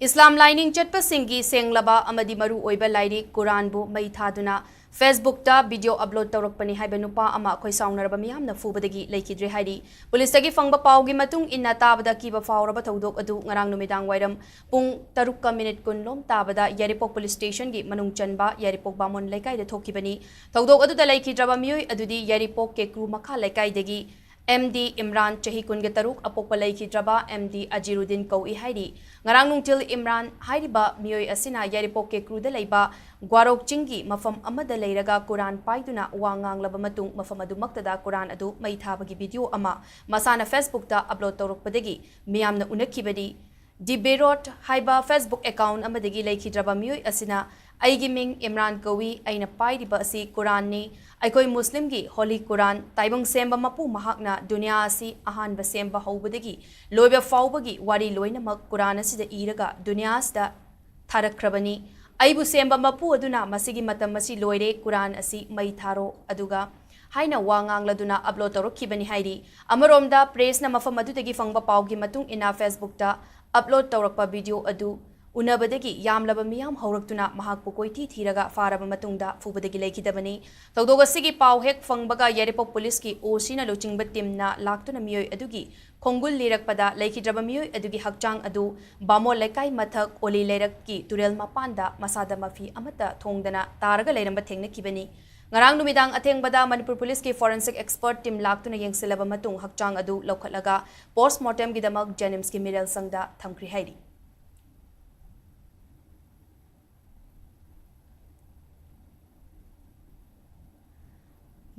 ꯏꯁꯂꯥꯝ ꯂꯥꯏꯅꯤꯡ ꯆꯠꯄꯁꯤꯡꯒꯤ ꯁꯦꯡꯂꯕ ꯑꯃꯗꯤ ꯃꯔꯨ ꯑꯣꯏꯕ ꯂꯥꯏꯔꯤꯛ ꯀꯨꯔꯥꯟꯕꯨ ꯃꯩ ꯊꯥꯗꯨꯅ ꯐꯦꯁꯕꯨꯛꯇ ꯚꯤꯗꯤꯑꯣ ꯑꯞꯂꯣꯗ ꯇꯧꯔꯛꯄꯅꯤ ꯍꯥꯏꯕ ꯅꯨꯄꯥ ꯑꯃ ꯑꯩꯈꯣꯏ ꯁꯥꯎꯅꯔꯕ ꯃꯤꯌꯥꯝꯅ ꯐꯨꯕꯗꯒꯤ ꯂꯩꯈꯤꯗ꯭ꯔꯦ ꯍꯥꯏꯔꯤ꯫ ꯄꯨꯂꯤꯁꯇꯒꯤ ꯐꯪꯕ ꯄꯥꯎꯒꯤ ꯃꯇꯨꯡ ꯏꯟꯅ, ꯇꯥꯕꯗ ꯀꯤꯕ ꯐꯥꯎꯔꯕ ꯊꯧꯗꯣꯛ ꯑꯗꯨ ꯉꯔꯥꯡ ꯅꯨꯃꯤꯗꯥꯡ ꯋꯥꯏꯔꯝ ꯄꯨꯡ ꯇꯔꯨꯛꯀ ꯃꯤꯅꯤꯠ ꯀꯨꯟ ꯂꯣꯝ ꯇꯥꯕꯗ ꯌꯥꯏꯔꯤꯄꯣꯛ ꯄꯨꯂꯤꯁ ꯁ꯭ꯇꯦꯁꯟꯒꯤ ꯃꯅꯨꯡ ꯆꯟꯕ ꯌꯥꯏꯔꯤꯄꯣꯛ ꯕꯥꯃꯣꯟ ꯂꯩꯀꯥꯏꯗ ꯊꯣꯛꯈꯤꯕꯅꯤ꯫ ꯊꯧꯗꯣꯛ ꯑꯗꯨꯗ ꯂꯩꯈꯤꯗ꯭ꯔꯕ ꯃꯤꯑꯣꯏ ꯑꯗꯨꯗꯤ ꯌꯥꯏꯔꯤꯄꯣꯛ ꯀꯦꯀ꯭ꯔꯨ ꯃꯈꯥ ꯂꯩꯀꯥꯏꯗꯒꯤ ꯑꯦꯝ ꯗꯤ ꯏꯝꯔꯥꯟ, ꯆꯍꯤ ꯀꯨꯟꯒ ꯇꯔꯨꯛ, ꯑꯄꯣꯛꯄ ꯂꯩꯈꯤꯗ꯭ꯔꯕ ꯑꯦꯝ ꯗꯤ ꯑꯖꯤꯔꯨꯗꯤꯟ ꯀꯧꯏ ꯍꯥꯏꯔꯤ꯫ ꯉꯔꯥꯡ ꯅꯨꯡꯊꯤꯜ ꯏꯝꯔꯥꯟ ꯍꯥꯏꯔꯤꯕ ꯃꯤꯑꯣꯏ ꯑꯁꯤꯅ ꯌꯥꯏꯔꯤꯄꯣꯛ ꯀꯦꯀ꯭ꯔꯨꯗ ꯂꯩꯕ ꯒ꯭ꯋꯥꯔꯣꯛ ꯆꯤꯡꯒꯤ ꯃꯐꯝ ꯑꯃꯗ ꯂꯩꯔꯒ ꯀꯨꯔꯥꯟ ꯄꯥꯏꯗꯨꯅ ꯋꯥ ꯉꯥꯡꯂꯕ ꯃꯇꯨꯡ, ꯃꯐꯝ ꯑꯗꯨꯃꯛꯇꯗ ꯀꯨꯔꯥꯟ ꯑꯗꯨ ꯃꯩ ꯊꯥꯕꯒꯤ ꯚꯤꯗꯤꯑꯣ ꯑꯃ ꯃꯁꯥꯅ Facebook ꯇ upload ꯇꯧꯔꯛꯄꯗꯒꯤ ꯃꯤꯌꯥꯝꯅ ꯎꯅꯈꯤꯕꯅꯤ꯫ ꯗꯤ ꯕꯦꯔꯣꯠ ꯍꯥꯏꯕ Facebook account ꯑꯃꯗꯒꯤ ꯂꯩꯈꯤꯗ꯭ꯔꯕ ꯃꯤꯑꯣꯏ ꯑꯁꯤꯅ, "ꯑꯩꯒꯤ ꯃꯤꯡ ꯏꯝꯔꯥꯟ ꯀꯧꯏ, ꯑꯩꯅ ꯄꯥꯏꯔꯤꯕ ꯑꯁꯤ ꯀꯨꯔꯥꯟꯅꯤ꯫ ꯑꯩꯈꯣꯏ ꯃꯨꯁꯂꯤꯝꯒꯤ ꯍꯣꯂꯤ ꯀꯨꯔꯥꯟ ꯇꯥꯏꯕꯪ ꯁꯦꯝꯕ ꯃꯄꯨ ꯃꯍꯥꯛꯅ ꯗꯨꯅꯤꯌꯥ ꯑꯁꯤ ꯑꯍꯥꯟꯕ ꯁꯦꯝꯕ ꯍꯧꯕꯗꯒꯤ ꯂꯣꯏꯕ ꯐꯥꯎꯕꯒꯤ ꯋꯥꯔꯤ ꯂꯣꯏꯅꯃꯛ ꯀꯨꯔꯥꯟ ꯑꯁꯤꯗ ꯏꯔꯒ ꯗꯨꯅꯤꯌꯥ ꯑꯁꯤꯗ ꯊꯥꯔꯛꯈ꯭ꯔꯕꯅꯤ꯫ ꯑꯩꯕꯨ ꯁꯦꯝꯕ ꯃꯄꯨ ꯑꯗꯨꯅ ꯃꯁꯤꯒꯤ ꯃꯇꯝ ꯑꯁꯤ ꯂꯣꯏꯔꯦ, ꯀꯨꯔꯥꯟ ꯑꯁꯤ ꯃꯩ ꯊꯥꯔꯣ ꯑꯗꯨꯒ" ꯍꯥꯏꯅ ꯋꯥ ꯉꯥꯡꯂꯗꯨꯅ upload ꯇꯧꯔꯛꯈꯤꯕꯅꯤ ꯍꯥꯏꯔꯤ꯫ ꯑꯃꯔꯣꯝꯗ, press ꯅ ꯃꯐꯝ ꯑꯗꯨꯗꯒꯤ ꯐꯪꯕ ꯄꯥꯎꯒꯤ ꯃꯇꯨꯡ ꯏꯟꯅ, Facebook ꯇ upload ꯇꯧꯔꯛꯄ ꯚꯤꯗꯤꯑꯣ ꯑꯗꯨ ꯎꯅꯕꯗꯒꯤ ꯌꯥꯝꯂꯕ ꯃꯤꯌꯥꯝ ꯍꯧꯔꯛꯇꯨꯅ ꯃꯍꯥꯛꯄꯨ ꯀꯣꯏꯊꯤ ꯊꯤꯔꯒ ꯐꯥꯔꯕ ꯃꯇꯨꯡꯗ ꯐꯨꯕꯗꯒꯤ ꯂꯩꯈꯤꯗꯕꯅꯤ꯫ ꯊꯧꯗꯣꯛ ꯑꯁꯤꯒꯤ ꯄꯥꯎ ꯍꯦꯛ ꯐꯪꯕꯒ ꯌꯥꯏꯔꯤꯄꯣꯛ ꯄꯨꯂꯤꯁꯀꯤ ꯑꯣ ꯁꯤꯅ ꯂꯨꯆꯤꯡꯕ team ꯅ ꯂꯥꯛꯇꯨꯅ ꯃꯤꯑꯣꯏ ꯑꯗꯨꯒꯤ ꯈꯣꯡꯒꯨꯜ ꯂꯤꯔꯛꯄꯗ, ꯂꯩꯈꯤꯗ꯭ꯔꯕ ꯃꯤꯑꯣꯏ ꯑꯗꯨꯒꯤ ꯍꯛꯆꯥꯡ ꯑꯗꯨ ꯕꯥꯃꯣꯟ ꯂꯩꯀꯥꯏ ꯃꯊꯛ ꯑꯣꯂꯤ ꯂꯩꯔꯛꯀꯤ ꯇꯨꯔꯦꯜ ꯃꯄꯥꯟꯗ ꯃꯁꯥꯗ ꯃꯐꯤ ꯑꯃꯠꯇ ꯊꯣꯡꯗꯅ ꯇꯥꯔꯒ ꯂꯩꯔꯝꯕ ꯊꯦꯡꯅꯈꯤꯕꯅꯤ꯫ ꯉꯔꯥꯡ ꯅꯨꯃꯤꯗꯥꯡ ꯑꯊꯦꯡꯕꯗ ꯃꯅꯤꯄꯨꯔ ꯄꯨꯂꯤꯁꯀꯤ forensic expert team ꯂꯥꯛꯇꯨꯅ ꯌꯦꯡꯁꯤꯜꯂꯕ ꯃꯇꯨꯡ, ꯍꯛꯆꯥꯡ ꯑꯗꯨ ꯂꯧꯈꯠꯂꯒ post mortem ꯒꯤꯗꯃꯛ JNIMS ꯀꯤ ꯃꯤꯔꯦꯜ ꯁꯪꯗ ꯊꯝꯈ꯭ꯔꯦ ꯍꯥꯏꯔꯤ꯫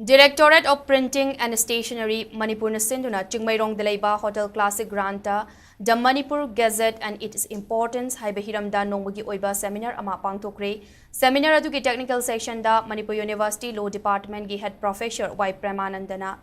Directorate of Printing and Stationery ꯃꯅꯤꯄꯨꯔꯅ ꯁꯤꯟꯗꯨꯅ ꯆꯤꯡꯃꯩꯔꯣꯡꯗ ꯂꯩꯕ Hotel Classic Ground ꯇ The Manipur Gazette and Its Importance ꯍꯥꯏꯕ ꯍꯤꯔꯝꯗ ꯅꯣꯡꯃꯒꯤ ꯑꯣꯏꯕ seminar ꯑꯃ ꯄꯥꯡꯊꯣꯛꯈ꯭ꯔꯦ꯫ Seminar ꯑꯗꯨꯒꯤ technical section ꯗ ꯃꯅꯤꯄꯨꯔ University Law Department ꯒꯤ head professor Y ꯄ꯭ꯔꯦꯃꯥꯅꯟꯗꯅ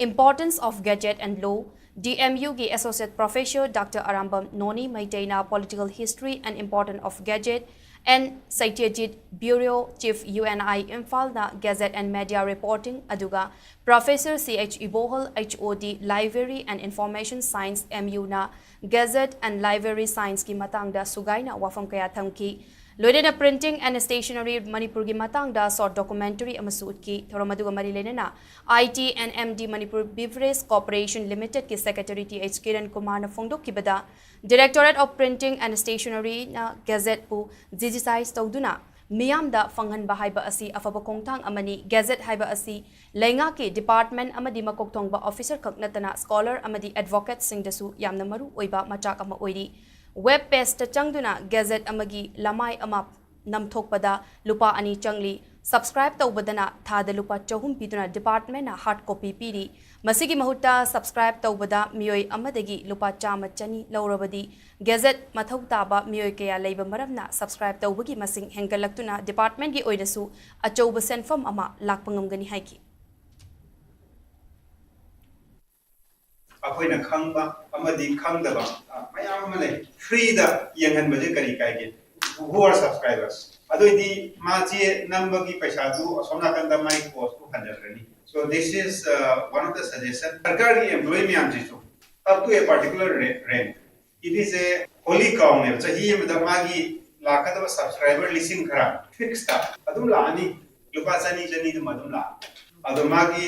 Importance of Gazette and Law, D M U ꯒꯤ Associate Professor Doctor ꯑꯔꯥꯝꯕꯝ ꯅꯣꯅꯤ ꯃꯩꯇꯩꯅ Political History and Importance of Gazette, N ꯁꯇ꯭ꯌꯖꯤꯠ, Bureau Chief, U N I ꯏꯝꯐꯥꯜꯅ Gazette and Media Reporting, ꯑꯗꯨꯒ Professor C H ꯏꯕꯣꯍꯜ, H O D, Library and Information Science, M U ꯅ Gazette and Library Science ꯀꯤ ꯃꯇꯥꯡꯗ ꯁꯨꯒꯥꯏꯅ ꯋꯥꯐꯝ ꯀꯌꯥ ꯊꯝꯈꯤ꯫ ꯂꯣꯏꯅꯅ Printing and Stationery ꯃꯅꯤꯄꯨꯔꯒꯤ ꯃꯇꯥꯡꯗ short documentary ꯑꯃꯁꯨ ꯎꯠꯈꯤ꯫ ꯊꯧꯔꯝ ꯑꯗꯨꯒ ꯃꯔꯤ ꯂꯩꯅꯅ I T and M D Manipur Beverage Corporation Limited ꯀꯤ Secretary T H ꯀꯤꯔꯟ ꯀꯨꯃꯥꯔꯅ ꯐꯣꯡꯗꯣꯛꯈꯤꯕꯗ, Directorate of Printing and Stationery ꯅ Gazette ꯄꯨ digitize ꯇꯧꯗꯨꯅ ꯃꯤꯌꯥꯝꯗ ꯐꯪꯍꯟꯕ ꯍꯥꯏꯕ ꯑꯁꯤ ꯑꯐꯕ ꯈꯣꯡꯊꯥꯡ ꯑꯃꯅꯤ꯫ ꯒꯦꯖꯦꯠ ꯍꯥꯏꯕ ꯑꯁꯤ ꯂꯩꯉꯥꯛꯀꯤ ꯗꯤꯄꯥꯔꯠꯃꯦꯟ ꯑꯃꯗꯤ ꯃꯀꯣꯛ ꯊꯣꯡꯕ ꯑꯣꯐꯤꯁꯔ ꯈꯛ ꯅꯠꯇꯅ ꯁ꯭ꯀꯣꯂꯔ ꯑꯃꯗꯤ ꯑꯦꯗꯚꯣꯀꯦꯠꯁꯤꯡꯗꯁꯨ ꯌꯥꯝꯅ ꯃꯔꯨ ꯑꯣꯏꯕ ꯃꯆꯥꯛ ꯑꯃ ꯑꯣꯏꯔꯤ꯫ ꯋꯦꯕ ꯄꯦꯖꯇ ꯆꯪꯗꯨꯅ ꯒꯦꯖꯦꯠ ꯑꯃꯒꯤ ꯂꯃꯥꯏ ꯑꯃ ꯅꯝꯊꯣꯛꯄꯗ ꯂꯨꯄꯥ ꯑꯅꯤ ꯆꯪꯂꯤ꯫ ꯁꯕꯁꯀ꯭ꯔꯥꯏꯕ ꯇꯧꯕꯗꯅ ꯊꯥꯗ ꯂꯨꯄꯥ ꯆꯍꯨꯝ ꯄꯤꯗꯨꯅ ꯗꯤꯄꯥꯔꯠꯃꯦꯟꯅ ꯍꯥꯔꯗ ꯀꯣꯄꯤ ꯄꯤꯔꯤ꯫ ꯃꯁꯤꯒꯤ ꯃꯍꯨꯠꯇ ꯁꯕꯁꯀ꯭ꯔꯥꯏꯕ ꯇꯧꯕꯗ ꯃꯤꯑꯣꯏ ꯑꯃꯗꯒꯤ ꯂꯨꯄꯥ ꯆꯥꯝꯃ ꯆꯅꯤ ꯂꯧꯔꯕꯗꯤ ꯒꯦꯖꯦꯠ ꯃꯊꯧ ꯇꯥꯕ ꯃꯤꯑꯣꯏ ꯀꯌꯥ ꯂꯩꯕ ꯃꯔꯝꯅ ꯁꯕꯁꯀ꯭ꯔꯥꯏꯕ ꯇꯧꯕꯒꯤ ꯃꯁꯤꯡ ꯍꯦꯟꯒꯠꯂꯛꯇꯨꯅ ꯗꯤꯄꯥꯔꯠꯃꯦꯟꯒꯤ ꯑꯣꯏꯅꯁꯨ ꯑꯆꯧꯕ ꯁꯦꯟꯐꯝ ꯑꯃ ꯂꯥꯛꯄ ꯉꯝꯒꯅꯤ ꯍꯥꯏꯈꯤ꯫ ꯑꯩꯈꯣꯏꯅ ꯈꯪꯕ ꯑꯃꯗꯤ ꯈꯪꯗꯕ, ꯑ, ꯃꯌꯥꯝ ꯑꯃ ꯂꯩ꯫ ꯐ꯭ꯔꯤꯗ ꯌꯦꯡꯍꯟꯕꯁꯦ ꯀꯔꯤ ꯀꯥꯏꯒꯦ? Who are subscribers? ꯑꯗꯨꯑꯣꯏꯗꯤ ꯃꯥ ꯆꯦ ꯅꯝꯕꯒꯤ ꯄꯩꯁꯥꯗꯨ ꯑꯁꯣꯝ ꯅꯥꯀꯟꯗ ꯃꯥꯒꯤ ꯀꯣꯁꯇꯨ ꯍꯟꯖꯤꯟꯈ꯭ꯔꯅꯤ꯫ So this is, uh, one of the suggestion. ꯁꯔꯀꯥꯔꯒꯤ employee ꯃꯌꯥꯝꯁꯤꯁꯨ up to a particular ra-, rank, it is a holy cow ꯅꯦꯕ꯫ ꯆꯍꯤ ꯑꯃꯗ ꯃꯥꯒꯤ ꯂꯥꯛꯀꯗꯕ ꯁꯕꯁꯀ꯭ꯔꯥꯏꯕꯔ ꯂꯤꯁꯤꯡ ꯈꯔ ꯐꯤꯛꯁꯇ ꯑꯗꯨꯝ ꯂꯥꯛꯑꯅꯤ꯫ ꯂꯨꯄꯥ ꯆꯅꯤ ꯆꯅꯤꯗꯨꯃ ꯑꯗꯨꯝ ꯂꯥꯛꯑꯅꯤ꯫ ꯑꯗꯣ ꯃꯥꯒꯤ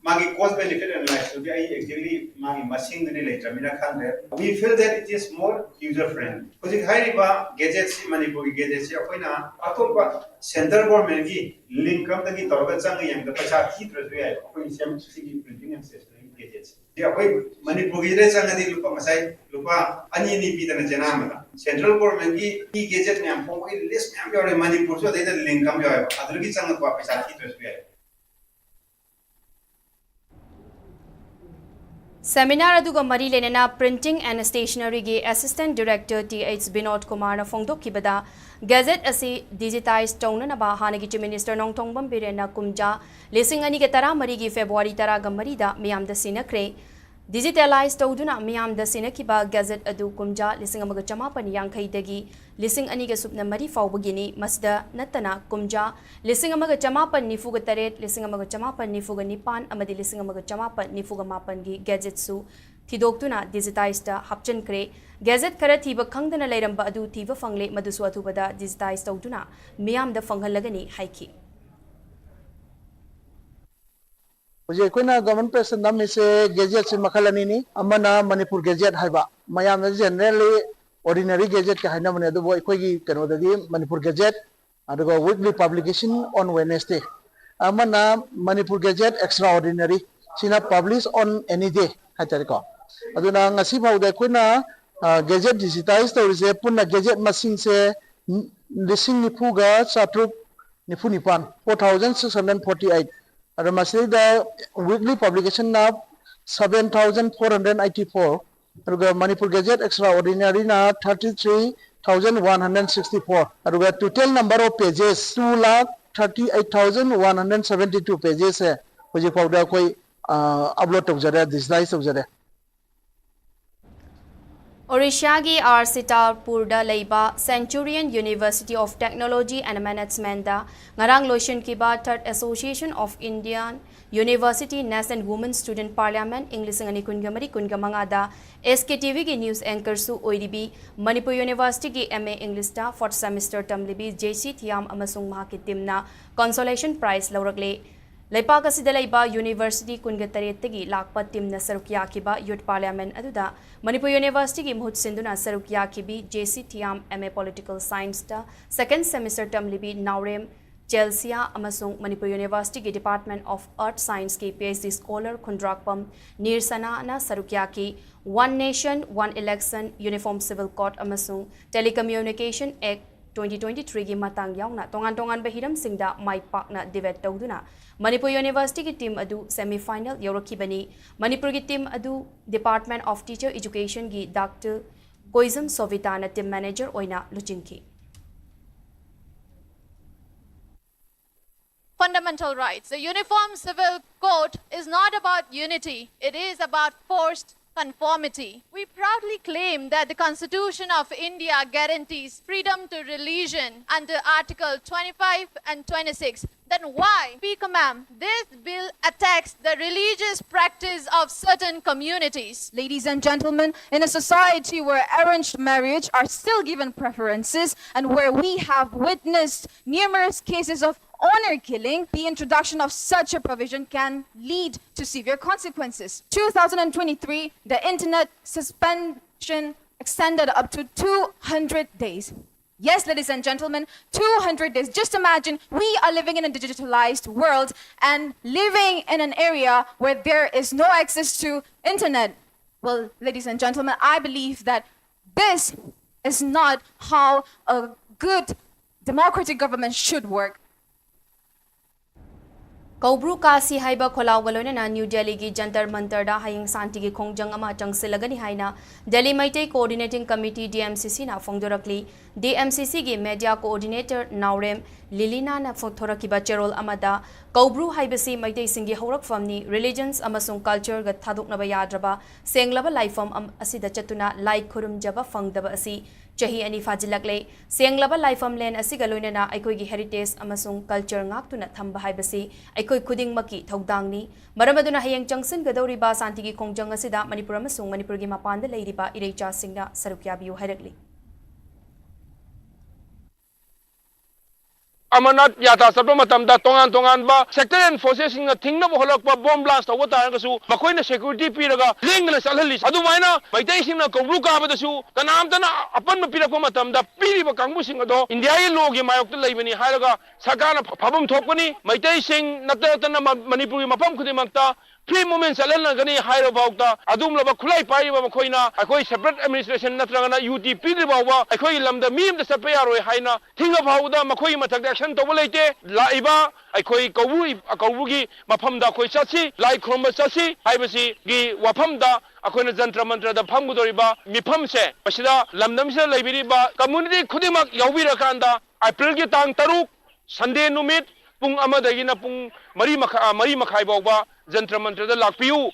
ꯃꯥꯒꯤ cost benefit analysis ꯇꯨꯗꯤ ꯑꯩ exactly ꯃꯥꯒꯤ ꯃꯁꯤꯡꯗꯨꯗꯤ ꯂꯩꯇ꯭ꯔꯕꯅꯤꯅ ꯈꯪꯗ꯭ꯔꯦ꯫ We feel that it is more user friendly. ꯍꯧꯖꯤꯛ ꯍꯥꯏꯔꯤꯕ ꯒꯦꯖꯦꯠꯁꯤ, ꯃꯅꯤꯄꯨꯔꯒꯤ ꯒꯦꯖꯦꯠꯁꯤ ꯑꯩꯈꯣꯏꯅ ꯑꯇꯣꯞꯄ ꯁꯦꯟꯇ꯭ꯔꯦꯜ ꯒꯣꯔꯃꯦꯟꯒꯤ ꯂꯤꯡꯛ ꯑꯃꯗꯒꯤ ꯇꯧꯔꯒ ꯆꯪꯉ ꯌꯦꯡꯕꯗ ꯄꯩꯁꯥ ꯊꯤꯗ꯭ꯔꯁꯨ ꯌꯥꯏ꯫ ꯑꯩꯈꯣꯏ ꯁꯦꯝ ꯁꯤꯒꯤ printing and stationery ꯒꯦꯖꯦꯠꯁꯤ ꯑꯩꯈꯣꯏ ꯃꯅꯤꯄꯨꯔꯒꯤꯗ ꯆꯪꯉꯗꯤ ꯂꯨꯄꯥ, ꯉꯁꯥꯏ ꯂꯨꯄꯥ ꯑꯅꯤ ꯑꯅꯤ ꯄꯤꯗꯅ ꯆꯦꯅꯥ ꯑꯃꯗ꯫ ꯁꯦꯟꯇ꯭ꯔꯦꯜ ꯒꯣꯔꯃꯦꯟꯒꯤ ꯏ ꯒꯦꯖꯦꯠ ꯃꯌꯥꯝ ꯐꯣꯡꯕꯒꯤ ꯂꯤꯁ ꯃꯌꯥꯝ ꯌꯥꯎꯔꯦ꯫ ꯃꯅꯤꯄꯨꯔꯁꯨ ꯑꯗꯩꯗ ꯂꯤꯡꯛ ꯑꯃ ꯌꯥꯎꯋꯦꯕ꯫ ꯑꯗꯨꯗꯒꯤ ꯆꯪꯉꯛꯄ ꯄꯩꯁꯥ ꯊꯤꯗ꯭ꯔꯁꯨ ꯌꯥꯏ꯫ ꯁꯦꯃꯤꯅꯥꯔ ꯑꯗꯨꯒ ꯃꯔꯤ ꯂꯩꯅꯅ Printing and Stationeryꯒꯤ Assistant Director T H Vinod ꯀꯨꯃꯥꯔꯅ ꯐꯣꯡꯗꯣꯛꯈꯤꯕꯗ, ꯒꯦꯖꯦꯠ ꯑꯁꯤ ꯗꯤꯖꯤꯇꯥꯏꯖ ꯇꯧꯅꯅꯕ ꯍꯥꯟꯅꯒꯤ Chief Minister ꯅꯣꯡꯊꯣꯝꯕꯝ ꯕꯤꯔꯦꯟꯅ ꯀꯨꯝꯖꯥ ꯂꯤꯁꯤꯡ ꯑꯅꯤꯒ ꯇꯔꯥꯃꯔꯤꯒꯤ ꯐꯦꯕ꯭ꯔꯨꯋꯥꯔꯤ ꯇꯔꯥꯒ ꯃꯔꯤꯗ ꯃꯤꯌꯥꯝꯗ ꯁꯤꯟꯅꯈ꯭ꯔꯦ꯫ ꯗꯤꯖꯤꯇꯦꯂꯥꯏꯖ ꯇꯧꯗꯨꯅ ꯃꯤꯌꯥꯝꯗ ꯁꯤꯟꯅꯈꯤꯕ ꯒꯦꯖꯦꯠ ꯑꯗꯨ ꯀꯨꯝꯖꯥ ꯂꯤꯁꯤꯡ ꯑꯃꯒ ꯆꯃꯥꯄꯟ ꯌꯥꯡꯈꯩꯗꯒꯤ ꯂꯤꯁꯤꯡ ꯑꯅꯤꯒ ꯁꯨꯞꯅ ꯃꯔꯤ ꯐꯥꯎꯕꯒꯤꯅꯤ꯫ ꯃꯁꯤꯗ ꯅꯠꯇꯅ ꯀꯨꯝꯖꯥ ꯂꯤꯁꯤꯡ ꯑꯃꯒ ꯆꯃꯥꯄꯟ ꯅꯤꯐꯨꯒ ꯇꯔꯦꯠ, ꯂꯤꯁꯤꯡ ꯑꯃꯒ ꯆꯃꯥꯄꯟ ꯅꯤꯐꯨꯒ ꯅꯤꯄꯥꯟ ꯑꯃꯗꯤ ꯂꯤꯁꯤꯡ ꯑꯃꯒ ꯆꯃꯥꯄꯟ ꯅꯤꯐꯨꯒ ꯃꯥꯄꯟꯒꯤ ꯒꯦꯖꯦꯠꯁꯨ ꯊꯤꯗꯣꯛꯇꯨꯅ ꯗꯤꯖꯤꯇꯥꯏꯖꯇ ꯍꯥꯞꯆꯤꯟꯈ꯭ꯔꯦ꯫ ꯒꯦꯖꯦꯠ ꯈꯔ ꯊꯤꯕ ꯈꯪꯗꯅ ꯂꯩꯔꯝꯕ ꯑꯗꯨ ꯊꯤꯕ ꯐꯪꯂꯦ, ꯃꯗꯨꯁꯨ ꯑꯊꯨꯕꯗ ꯗꯤꯖꯤꯇꯥꯏꯖ ꯇꯧꯗꯨꯅ ꯃꯤꯌꯥꯝꯗ ꯐꯪꯍꯜꯂꯒꯅꯤ ꯍꯥꯏꯈꯤ꯫ ꯍꯧꯖꯤꯛ ꯑꯩꯈꯣꯏꯅ ꯒꯚꯔꯟꯃꯦꯟꯠ ꯄ꯭ꯔꯦꯁꯇ ꯅꯝꯃꯤꯁꯦ ꯒꯦꯖꯦꯠꯁꯦ ꯃꯈꯜ ꯑꯅꯤꯅꯤ꯫ ꯑꯃꯅ ꯃꯅꯤꯄꯨꯔ ꯒꯦꯖꯦꯠ ꯍꯥꯏꯕ, ꯃꯌꯥꯝꯅ ꯖꯦꯅꯔꯦꯜꯂꯤ ꯑꯣꯔꯗꯤꯅꯔꯤ ꯒꯦꯖꯦꯠꯀ ꯍꯥꯏꯅꯕꯅꯦ, ꯑꯗꯨꯕꯨ ꯑꯩꯈꯣꯏꯒꯤ ꯀꯩꯅꯣꯗꯗꯤ ꯃꯅꯤꯄꯨꯔ ꯒꯦꯖꯦꯠ ꯑꯗꯨꯒ weekly publication on Wednesday, ꯑꯃꯅ Manipur Gazette Extraordinary, ꯁꯤꯅ publish on any day ꯍꯥꯏꯇꯥꯔꯦꯀꯣ꯫ ꯑꯗꯨꯅ ꯉꯁꯤ ꯐꯥꯎꯗ ꯑꯩꯈꯣꯏꯅ ꯒꯦꯖꯦꯠ ꯗꯤꯖꯤꯇꯥꯏꯁ ꯇꯧꯔꯤꯁꯦ, ꯄꯨꯟꯅ ꯒꯦꯖꯦꯠ ꯃꯁꯤꯡꯁꯦ ꯂꯤꯁꯤꯡ ꯅꯤꯐꯨꯒ ꯆꯥꯇ꯭ꯔꯨꯛ ꯅꯤꯐꯨ ꯅꯤꯄꯥꯟ, four thousand six hundred forty eight꯫ ꯑꯗꯣ ꯃꯁꯤꯗꯩꯗ weekly publicationꯅ seven thousand four hundred eighty four, ꯑꯗꯨꯒ Manipur Gazette Extraordinaryꯅ thirty three thousand one hundred sixty four, ꯑꯗꯨꯒ total number of pages two lakh thirty eight thousand one hundred seventy two pagesꯁꯦ ꯍꯧꯖꯤꯛ ꯐꯥꯎꯗ ꯑꯩꯈꯣꯏ upload ꯇꯧꯖꯔꯦ, digitise ꯇꯧꯖꯔꯦ꯫ ꯑꯣꯔꯤꯁꯥꯒꯤ R ꯁꯤꯇꯥꯜꯄꯨꯔꯗ ꯂꯩꯕ Centurion University of Technology and Managementꯗ ꯉꯔꯥꯡ ꯂꯣꯏꯁꯤꯟꯈꯤꯕ Third Association of Indian University National Women Student Parliament ꯏꯪ ꯂꯤꯁꯤꯡ ꯑꯅꯤ ꯀꯨꯟꯒ ꯃꯔꯤ ꯀꯨꯟꯒ ꯃꯉꯥꯗ ꯑꯦꯁ ꯀꯦ ꯇꯤ ꯚꯤꯒꯤ news anchorꯁꯨ ꯑꯣꯏꯔꯤꯕꯤ ꯃꯅꯤꯄꯨꯔ Universityꯒꯤ M A Englishꯇ fourth semester ꯇꯝꯂꯤꯕꯤ ꯖꯦ ꯁꯤ ꯊꯤꯌꯥꯝ ꯑꯃꯁꯨꯡ ꯃꯍꯥꯛꯀꯤ teamꯅ consolation prize ꯂꯧꯔꯛꯂꯦ꯫ ꯂꯩꯄꯥꯛ ꯑꯁꯤꯗ ꯂꯩꯕ university ꯀꯨꯟꯒ ꯇꯔꯦꯠꯇꯒꯤ ꯂꯥꯛꯄ teamꯅ ꯁꯔꯨꯛ ꯌꯥꯈꯤꯕ youth parliament ꯑꯗꯨꯗ ꯃꯅꯤꯄꯨꯔ Universityꯒꯤ ꯃꯍꯨꯠ ꯁꯤꯟꯗꯨꯅ ꯁꯔꯨꯛ ꯌꯥꯈꯤꯕꯤ J C Thiyam M A Political Scienceꯇ second semester ꯇꯝꯂꯤꯕꯤ ꯅꯥꯎꯔꯦꯝ ꯆꯦꯜꯁꯤꯌꯥ ꯑꯃꯁꯨꯡ Manipur Universityꯒꯤ Department of Earth Scienceꯀꯤ P H D scholar ꯈꯨꯟꯗ꯭ꯔꯥꯛꯄꯝ ꯅꯤꯔꯁꯅꯥꯅ ꯁꯔꯨꯛ ꯌꯥꯈꯤ꯫ One Nation, One Election, Uniform Civil Code ꯑꯃꯁꯨꯡ Telecommunication Act twenty twenty threeꯒꯤ ꯃꯇꯥꯡ ꯌꯥꯎꯅ ꯇꯣꯉꯥꯟ ꯇꯣꯉꯥꯟꯕ ꯍꯤꯔꯝꯁꯤꯡꯗ ꯃꯥꯏ ꯄꯥꯛꯅ debate ꯇꯧꯗꯨꯅ ꯃꯅꯤꯄꯨꯔ Universityꯒꯤ team ꯑꯗꯨ semi final ꯌꯧꯔꯛꯈꯤꯕꯅꯤ꯫ ꯃꯅꯤꯄꯨꯔꯒꯤ team ꯑꯗꯨ Department of Teacher Educationꯒꯤ Doctor ꯀꯣꯏꯖꯝ ꯁꯣꯚꯤꯇꯥꯅ team manager ꯑꯣꯏꯅ ꯂꯨꯆꯤꯡꯈꯤ꯫ Fundamental rights. The Uniform Civil Code is not about unity, it is about forced conformity. We proudly claim that the Constitution of India guarantees freedom to religion under Article twenty-five and twenty-six. Then why, Speaker Ma'am, this bill attacks the religious practice of certain communities? Ladies and gentlemen, in a society where arranged marriage are still given preferences and where we have witnessed numerous cases of honor killing, the introduction of such a provision can lead to severe consequences. Two thousand and twenty-three, the internet suspension extended up to two hundred days. Yes, ladies and gentlemen, two hundred days. Just imagine we are living in a digitalized world and living in an area where there is no access to internet. Well, ladies and gentlemen, I believe that this is not how a good democratic government should work. ꯀꯧꯕ꯭ꯔꯨ ꯀꯥꯁꯤ ꯍꯥꯏꯕ ꯈꯣꯜꯂꯥꯎꯒ ꯂꯣꯏꯅꯅ new ꯗꯦꯜꯂꯤꯒꯤ ꯖꯟꯇꯔ ꯃꯟꯇꯔꯗ ꯍꯌꯦꯡ ꯁꯥꯟꯇꯤꯒꯤ ꯈꯣꯡꯖꯪ ꯑꯃ ꯆꯪꯁꯤꯜꯂꯒꯅꯤ ꯍꯥꯏꯅ Delhi Meitei coordinating committee, D M C ꯁꯤꯅ ꯐꯣꯡꯗꯣꯔꯛꯂꯤ꯫ D M C ꯁꯤꯒꯤ ꯃꯦꯗꯤꯌꯥ ꯀꯣꯑꯣꯔꯗꯤꯅꯦꯇꯔ ꯅꯥꯎꯔꯦꯝ ꯂꯤꯂꯤꯅꯥꯅ ꯐꯣꯡꯊꯣꯔꯛꯈꯤꯕ ꯆꯦꯔꯣꯜ ꯑꯃꯗ, ꯀꯧꯕ꯭ꯔꯨ ꯍꯥꯏꯕꯁꯤ ꯃꯩꯇꯩꯁꯤꯡꯒꯤ ꯍꯧꯔꯛꯐꯝꯅꯤ, ꯔꯤꯂꯤꯖꯟꯁ ꯑꯃꯁꯨꯡ ꯀꯜꯆꯔꯒ ꯊꯥꯗꯣꯛꯅꯕ ꯌꯥꯗ꯭ꯔꯕ ꯁꯦꯡꯂꯕ ꯂꯥꯏꯐꯝ ꯑꯝ-, ꯑꯁꯤꯗ ꯆꯠꯇꯨꯅ ꯂꯥꯏ ꯈꯨꯔꯨꯝꯖꯕ ꯐꯪꯗꯕ ꯑꯁꯤ ꯆꯍꯤ ꯑꯅꯤ ꯐꯥꯖꯤꯜꯂꯛꯂꯦ꯫ ꯁꯦꯡꯂꯕ ꯂꯥꯏꯐꯝꯂꯦꯟ ꯑꯁꯤꯒ ꯂꯣꯏꯅꯅ ꯑꯩꯈꯣꯏꯒꯤ ꯍꯦꯔꯤꯇꯦꯖ ꯑꯃꯁꯨꯡ ꯀꯜꯆꯔ ꯉꯥꯛꯇꯨꯅ ꯊꯝꯕ ꯍꯥꯏꯕꯁꯤ ꯑꯩꯈꯣꯏ ꯈꯨꯗꯤꯡꯃꯛꯀꯤ ꯊꯧꯗꯥꯡꯅꯤ꯫ ꯃꯔꯝ ꯑꯗꯨꯅ ꯍꯌꯦꯡ ꯆꯪꯁꯤꯟꯒꯗꯧꯔꯤꯕ ꯁꯥꯟꯇꯤꯒꯤ ꯈꯣꯡꯖꯪ ꯑꯁꯤꯗ ꯃꯅꯤꯄꯨꯔ ꯑꯃꯁꯨꯡ ꯃꯅꯤꯄꯨꯔꯒꯤ ꯃꯄꯥꯟꯗ ꯂꯩꯔꯤꯕ ꯏꯔꯩꯆꯥꯁꯤꯡꯅ ꯁꯔꯨꯛ ꯌꯥꯕꯤꯌꯨ ꯍꯥꯏꯔꯛꯂꯤ꯫ ꯑꯃꯔꯅꯥꯊ ꯌꯥꯇ꯭ꯔꯥ ꯆꯠꯄ ꯃꯇꯝꯗ ꯇꯣꯉꯥꯟ ꯇꯣꯉꯥꯟꯕ ꯁꯦꯛꯇꯔ ꯑꯦꯟ ꯐꯣꯔꯁꯦꯁꯁꯤꯡꯅ ꯊꯤꯡꯅꯕ ꯍꯣꯠꯂꯛꯄ, ꯕꯣꯝ ꯕ꯭ꯂꯥꯁ ꯇꯧꯕ ꯇꯥꯔꯒꯁꯨ ꯃꯈꯣꯏꯅ ꯁꯦꯀ꯭ꯌꯨꯔꯤꯇꯤ ꯄꯤꯔꯒ ꯂꯦꯡꯗꯅ ꯆꯠꯍꯜꯂꯤ꯫ ꯑꯗꯨꯃꯥꯏꯅ ꯃꯩꯇꯩꯁꯤꯡꯅ ꯀꯧꯕ꯭ꯔꯨ ꯀꯥꯕꯗꯁꯨ ꯀꯅꯥꯝꯇꯅ ꯑꯄꯟꯕ ꯄꯤꯔꯛꯄ ꯃꯇꯝꯗ ꯄꯤꯔꯤꯕ ꯀꯥꯡꯕꯨꯁꯤꯡ ꯑꯗꯣ ꯏꯟꯗꯤꯌꯥꯒꯤ ꯂꯣꯒꯤ ꯃꯥꯌꯣꯛꯇ ꯂꯩꯕꯅꯤ ꯍꯥꯏꯔꯒ ꯁꯔꯀꯥꯔꯅ ꯐ-, ꯐꯥꯐꯝ ꯊꯣꯛꯄꯅꯤ꯫ ꯃꯩꯇꯩꯁꯤꯡ ꯅꯠꯇ ꯅꯠꯇꯅ ꯃ-, ꯃꯅꯤꯄꯨꯔꯒꯤ ꯃꯐꯝ ꯈꯨꯗꯤꯡꯃꯛꯇ ꯐ꯭ꯔꯤ ꯃꯨꯚꯃꯦꯟ ꯆꯠꯍꯟꯒꯅꯤ ꯍꯥꯏꯔꯕ ꯐꯥꯎꯗ ꯑꯗꯨꯒꯨꯝꯂꯕ ꯈꯨꯠꯂꯥꯏ ꯄꯥꯏꯔꯤꯕ ꯃꯈꯣꯏꯅ ꯑꯩꯈꯣꯏ ꯁꯦꯄꯔꯦꯠ ꯑꯦꯗꯃꯤꯅꯤꯁꯇ꯭ꯔꯦꯁꯟ ꯅꯠꯇ꯭ꯔꯒꯅ ꯌꯨ ꯇꯤ ꯄꯤꯗ꯭ꯔꯤ ꯐꯥꯎꯕ ꯑꯩꯈꯣꯏꯒꯤ ꯂꯝꯗ ꯃꯤ ꯑꯃꯇ ꯆꯠꯄ ꯌꯥꯔꯣꯏ ꯍꯥꯏꯅ ꯊꯤꯡꯉ ꯐꯥꯎꯕꯗ ꯃꯈꯣꯏꯒꯤ ꯃꯊꯛꯇ ꯑꯦꯛꯁꯟ ꯇꯧꯕ ꯂꯩꯇꯦ꯫ ꯂꯥꯛꯏꯕ ꯑꯩꯈꯣꯏ ꯀꯧꯕ꯭ꯔꯨ, ꯀꯧꯕ꯭ꯔꯨꯒꯤ ꯃꯐꯝꯗ ꯑꯩꯈꯣꯏ ꯆꯠꯁꯤ, ꯂꯥꯏ ꯈꯨꯔꯨꯝꯕ ꯆꯠꯁꯤ ꯍꯥꯏꯕꯁꯤꯒꯤ ꯋꯥꯐꯝꯗ ꯑꯩꯈꯣꯏꯅ ꯖꯟꯇ꯭ꯔ ꯃꯟꯇ꯭ꯔꯗ ꯐꯝꯒꯗꯧꯔꯤꯕ ꯃꯤꯐꯝꯁꯦ, ꯃꯁꯤꯗ ꯂꯝꯗꯝꯁꯤꯗ ꯂꯩꯕꯤꯔꯤꯕ ꯀꯝꯃ꯭ꯌꯨꯅꯤꯇꯤ ꯈꯨꯗꯤꯡꯃꯛ ꯌꯥꯎꯕꯤꯔꯀꯥꯟꯗ ꯑꯦꯄ꯭ꯔꯤꯜꯒꯤ ꯇꯥꯡ ꯇꯔꯨꯛ ꯁꯟꯗꯦ ꯅꯨꯃꯤꯠ ꯄꯨꯡ ꯑꯃꯗꯒꯤꯅ ꯄꯨꯡ ꯃꯔꯤ ꯃꯈꯥ-, ꯃꯔꯤ ꯃꯈꯥꯏ ꯐꯥꯎꯕ ꯖꯟꯇ꯭ꯔ ꯃꯟꯇ꯭ꯔꯗ ꯂꯥꯛꯄꯤꯌꯨ꯫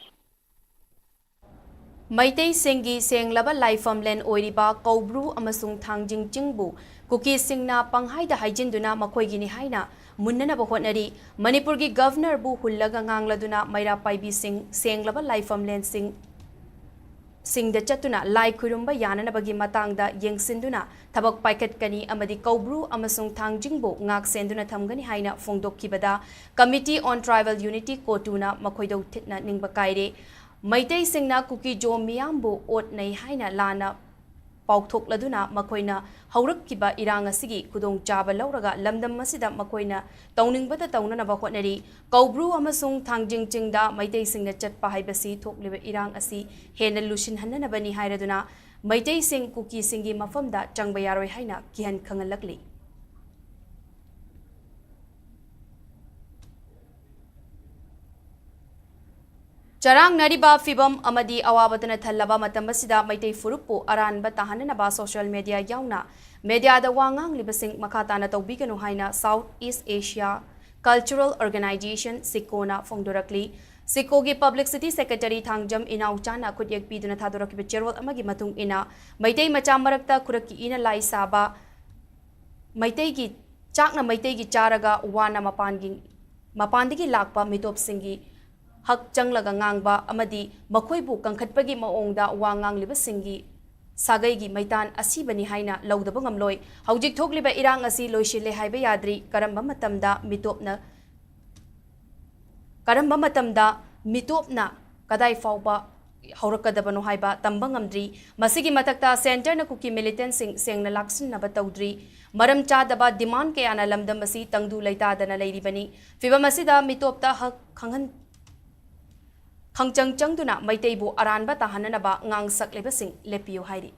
ꯃꯩꯇꯩꯁꯤꯡꯒꯤ ꯁꯦꯡꯂꯕ ꯂꯥꯏꯐꯝꯂꯦꯟ ꯑꯣꯏꯔꯤꯕ ꯀꯧꯕ꯭ꯔꯨ ꯑꯃꯁꯨꯡ ꯊꯥꯡꯖꯤꯡ ꯆꯤꯡꯕꯨ ꯀꯨꯀꯤꯁꯤꯡꯅ ꯄꯪꯍꯥꯏꯗ ꯍꯥꯏꯖꯤꯟꯗꯨꯅ ꯃꯈꯣꯏꯒꯤꯅꯤ ꯍꯥꯏꯅ ꯃꯨꯟꯅꯅꯕ ꯍꯣꯠꯅꯔꯤ꯫ ꯃꯅꯤꯄꯨꯔꯒꯤ ꯒꯚꯔꯅꯔꯕꯨ ꯍꯨꯜꯂꯒ ꯉꯥꯡꯂꯗꯨꯅ ꯃꯩꯔꯥ ꯄꯥꯏꯕꯤꯁꯤꯡ ꯁꯦꯡꯂꯕ ꯂꯥꯏꯐꯝꯂꯦꯟꯁꯤꯡ ꯁꯤꯡꯗ ꯆꯠꯇꯨꯅ ꯂꯥꯏ ꯈꯨꯔꯨꯝꯕ ꯌꯥꯅꯅꯕꯒꯤ ꯃꯇꯥꯡꯗ ꯌꯦꯡꯁꯤꯟꯗꯨꯅ ꯊꯕꯛ ꯄꯥꯏꯈꯠꯀꯅꯤ ꯑꯃꯗꯤ ꯀꯧꯕ꯭ꯔꯨ ꯑꯃꯁꯨꯡ ꯊꯥꯡꯖꯤꯡꯕꯨ ꯉꯥꯛ ꯁꯦꯟꯗꯨꯅ ꯊꯝꯒꯅꯤ ꯍꯥꯏꯅ ꯐꯣꯡꯗꯣꯛꯈꯤꯕꯗ Committee on Tribal Unity, ꯀꯣꯇꯨꯅ ꯃꯈꯣꯏꯗ ꯊꯤꯠꯅ ꯅꯤꯡꯕ ꯀꯥꯏꯔꯦ꯫ ꯃꯩꯇꯩꯁꯤꯡꯅ ꯀꯨꯀꯤ ꯖꯣ ꯃꯤꯌꯥꯝꯕꯨ ꯑꯣꯠꯅꯩ ꯍꯥꯏꯅ ꯂꯥꯟꯅ ꯄꯥꯎꯊꯣꯛꯂꯗꯨꯅ ꯃꯈꯣꯏꯅ ꯍꯧꯔꯛꯈꯤꯕ ꯏꯔꯥꯡ ꯑꯁꯤꯒꯤ ꯈꯨꯗꯣꯡꯆꯥꯕ ꯂꯧꯔꯒ ꯂꯝꯗꯝ ꯑꯁꯤꯗ ꯃꯈꯣꯏꯅ ꯇꯧꯅꯤꯡꯕꯇ ꯇꯧꯅꯅꯕ ꯍꯣꯠꯅꯔꯤ꯫ ꯀꯧꯕ꯭ꯔꯨ ꯑꯃꯁꯨꯡ ꯊꯥꯡꯖꯤꯡ ꯆꯤꯡꯗ ꯃꯩꯇꯩꯁꯤꯡꯅ ꯆꯠꯄ ꯍꯥꯏꯕꯁꯤ ꯊꯣꯛꯂꯤꯕ ꯏꯔꯥꯡ ꯑꯁꯤ ꯍꯦꯟꯅ ꯂꯨꯁꯤꯟꯍꯟꯅꯅꯕꯅꯤ ꯍꯥꯏꯔꯗꯨꯅ ꯃꯩꯇꯩꯁꯤꯡ ꯀꯨꯀꯤꯁꯤꯡꯒꯤ ꯃꯐꯝꯗ ꯆꯪꯕ ꯌꯥꯔꯣꯏ ꯍꯥꯏꯅ ꯀꯤꯍꯟ ꯈꯪꯍꯜꯂꯛꯂꯤ꯫ ꯆꯔꯥꯡꯅꯔꯤꯕ ꯐꯤꯚꯝ ꯑꯃꯗꯤ ꯑꯋꯥꯕꯗꯅ ꯊꯜꯂꯕ ꯃꯇꯝ ꯑꯁꯤꯗ ꯃꯩꯇꯩ ꯐꯨꯔꯨꯞꯄꯨ ꯑꯔꯥꯟꯕ ꯇꯥꯍꯟꯅꯅꯕ social media ꯌꯥꯎꯅ mediaꯗ ꯋꯥ ꯉꯥꯡꯂꯤꯕꯁꯤꯡ ꯃꯈꯥ ꯇꯥꯅ ꯇꯧꯕꯤꯒꯅꯨ ꯍꯥꯏꯅ South East Asia Cultural Organization, ꯁꯤꯀꯣꯅ ꯐꯣꯡꯗꯣꯔꯛꯂꯤ꯫ ꯁꯤꯀꯣꯒꯤ publicity secretary Thangjam ꯏꯅꯥꯎꯆꯥꯅ ꯈꯨꯠꯌꯦꯛ ꯄꯤꯗꯨꯅ ꯊꯥꯗꯣꯔꯛꯈꯤꯕ ꯆꯦꯔꯣꯜ ꯑꯃꯒꯤ ꯃꯇꯨꯡ ꯏꯟꯅ, ꯃꯩꯇꯩ ꯃꯆꯥ ꯃꯔꯛꯇ ꯈꯨꯔꯛꯀꯤ ꯏꯅ ꯂꯥꯏ ꯁꯥꯕ, ꯃꯩꯇꯩꯒꯤ ꯆꯥꯛꯅ ꯃꯩꯇꯩꯒꯤ ꯆꯥꯔꯒ ꯋꯥꯅ ꯃꯄꯥꯟꯒꯤ, ꯃꯄꯥꯟꯗꯒꯤ ꯂꯥꯛꯄ ꯃꯤꯇꯣꯞꯁꯤꯡꯒꯤ ꯍꯛ ꯆꯪꯂꯒ ꯉꯥꯡꯕ ꯑꯃꯗꯤ ꯃꯈꯣꯏꯕꯨ ꯀꯟꯈꯠꯄꯒꯤ ꯃꯑꯣꯡꯗ ꯋꯥ ꯉꯥꯡꯂꯤꯕꯁꯤꯡꯒꯤ ꯁꯥꯒꯩꯒꯤ ꯃꯩꯇꯥꯟ ꯑꯁꯤꯕꯅꯤ ꯍꯥꯏꯅ ꯂꯧꯗꯕ ꯉꯝꯂꯣꯏ꯫ ꯍꯧꯖꯤꯛ ꯊꯣꯛꯂꯤꯕ ꯏꯔꯥꯡ ꯑꯁꯤ ꯂꯣꯏꯁꯤꯜꯂꯦ ꯍꯥꯏꯕ ꯌꯥꯗ꯭ꯔꯤ꯫ ꯀꯔꯝꯕ ꯃꯇꯝꯗ ꯃꯤꯇꯣꯞꯅ, ꯀꯔꯝꯕ ꯃꯇꯝꯗ ꯃꯤꯇꯣꯞꯅ ꯀꯗꯥꯏ ꯐꯥꯎꯕ ꯍꯧꯔꯛꯀꯗꯕꯅꯣ ꯍꯥꯏꯕ ꯇꯝꯕ ꯉꯝꯗ꯭ꯔꯤ꯫ ꯃꯁꯤꯒꯤ ꯃꯊꯛꯇ centreꯅ ꯀꯨꯀꯤ militantꯁꯤꯡ ꯁꯦꯡꯅ ꯂꯥꯛꯁꯤꯟꯅꯕ ꯇꯧꯗ꯭ꯔꯤ꯫ ꯃꯔꯝ ꯆꯥꯗꯕ demand ꯀꯌꯥꯅ ꯂꯝꯗꯝ ꯑꯁꯤ ꯇꯪꯗꯨ ꯂꯩꯇꯥꯗꯅ ꯂꯩꯔꯤꯕꯅꯤ꯫ ꯐꯤꯚꯝ ꯑꯁꯤꯗ ꯃꯤꯇꯣꯞꯇ ꯍꯛ ꯈꯪꯍꯟ-, ꯈꯪꯆꯪ ꯆꯪꯗꯨꯅ ꯃꯩꯇꯩꯕꯨ ꯑꯔꯥꯟꯕ ꯇꯥꯍꯟꯅꯅꯕ ꯉꯥꯡ ꯁꯛꯂꯤꯕꯁꯤꯡ ꯂꯦꯞꯄꯤꯌꯨ ꯍꯥꯏꯔꯤ꯫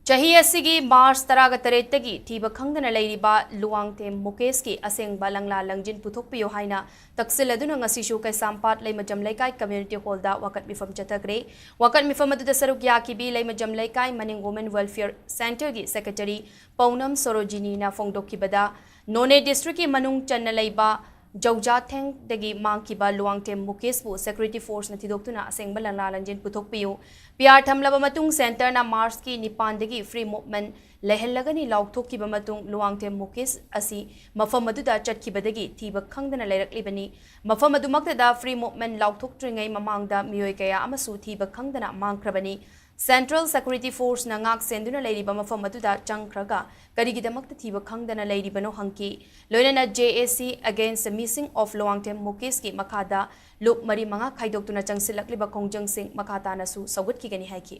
ꯆꯍꯤ ꯑꯁꯤꯒꯤ March ꯇꯔꯥꯒ ꯇꯔꯦꯠꯇꯒꯤ ꯊꯤꯕ ꯈꯪꯗꯅ ꯂꯩꯔꯤꯕ ꯂꯨꯋꯥꯡꯊꯦꯝ ꯃꯨꯀꯦꯁꯀꯤ ꯑꯁꯦꯡꯕ ꯂꯪꯂꯥ ꯂꯪꯖꯤꯟ ꯄꯨꯊꯣꯛꯄꯤꯌꯨ ꯍꯥꯏꯅ ꯇꯛꯁꯤꯜꯂꯗꯨꯅ ꯉꯁꯤꯁꯨ ꯀꯩꯁꯥꯝꯄꯥꯠ ꯂꯩꯃꯖꯝ ꯂꯩꯀꯥꯏ community hallꯗ ꯋꯥꯀꯠ ꯃꯤꯐꯝ ꯆꯠꯊꯈ꯭ꯔꯦ꯫ ꯋꯥꯀꯠ ꯃꯤꯐꯝ ꯑꯗꯨꯗ ꯁꯔꯨꯛ ꯌꯥꯈꯤꯕꯤ ꯂꯩꯃꯖꯝ ꯂꯩꯀꯥꯏ ꯃꯅꯤꯡ Women Welfare Centreꯒꯤ secretary ꯄꯧꯅꯝ ꯁꯣꯔꯣꯖꯤꯅꯤꯅ ꯐꯣꯡꯗꯣꯛꯈꯤꯕꯗ, ꯅꯣꯅꯦ districtꯀꯤ ꯃꯅꯨꯡ ꯆꯟꯅ ꯂꯩꯕ ꯖꯧꯖꯥꯊꯦꯡꯗꯒꯤ ꯃꯥꯡꯈꯤꯕ ꯂꯨꯋꯥꯡꯊꯦꯝ ꯃꯨꯀꯦꯁꯄꯨ security forceꯅ ꯊꯤꯗꯣꯛꯇꯨꯅ ꯑꯁꯦꯡꯕ ꯂꯪꯂꯥ ꯂꯪꯖꯤꯟ ꯄꯨꯊꯣꯛꯄꯤꯌꯨ꯫ PR ꯊꯝꯂꯕ ꯃꯇꯨꯡ centreꯅ Marchꯀꯤ ꯅꯤꯄꯥꯟꯗꯒꯤ free movement ꯂꯩꯍꯜꯂꯒꯅꯤ ꯂꯥꯎꯊꯣꯛꯈꯤꯕ ꯃꯇꯨꯡ ꯂꯨꯋꯥꯡꯊꯦꯝ ꯃꯨꯀꯦꯁ ꯑꯁꯤ ꯃꯐꯝ ꯑꯗꯨꯗ ꯆꯠꯈꯤꯕꯗꯒꯤ ꯊꯤꯕ ꯈꯪꯗꯅ ꯂꯩꯔꯛꯂꯤꯕꯅꯤ꯫ ꯃꯐꯝ ꯑꯗꯨꯃꯛꯇꯗ free movement ꯂꯥꯎꯊꯣꯛꯇ꯭ꯔꯤꯉꯩ ꯃꯃꯥꯡꯗ ꯃꯤꯑꯣꯏ ꯀꯌꯥ ꯑꯃꯁꯨ ꯊꯤꯕ ꯈꯪꯗꯅ ꯃꯥꯡꯈ꯭ꯔꯕꯅꯤ꯫ Central Security Force ꯅ ꯉꯥꯛ ꯁꯦꯟꯗꯨꯅ ꯂꯩꯔꯤꯕ ꯃꯐꯝ ꯑꯗꯨꯗ ꯆꯪꯈ꯭ꯔꯒ ꯀꯔꯤꯒꯤꯗꯃꯛꯇ ꯊꯤꯕ ꯈꯪꯗꯅ ꯂꯩꯔꯤꯕꯅꯣ ꯍꯪꯈꯤ꯫ ꯂꯣꯏꯅꯅ J A C Against the Missing of Lawangthem Mukesh ꯀꯤ ꯃꯈꯥꯗ ꯂꯨꯞ ꯃꯔꯤ ꯃꯉꯥ ꯈꯥꯏꯗꯣꯛꯇꯨꯅ ꯆꯪꯁꯤꯜꯂꯛꯂꯤꯕ ꯈꯣꯡꯖꯪꯁꯤꯡ ꯃꯈꯥ ꯇꯥꯅꯁꯨ ꯁꯧꯒꯠꯈꯤꯒꯅꯤ ꯍꯥꯏꯈꯤ꯫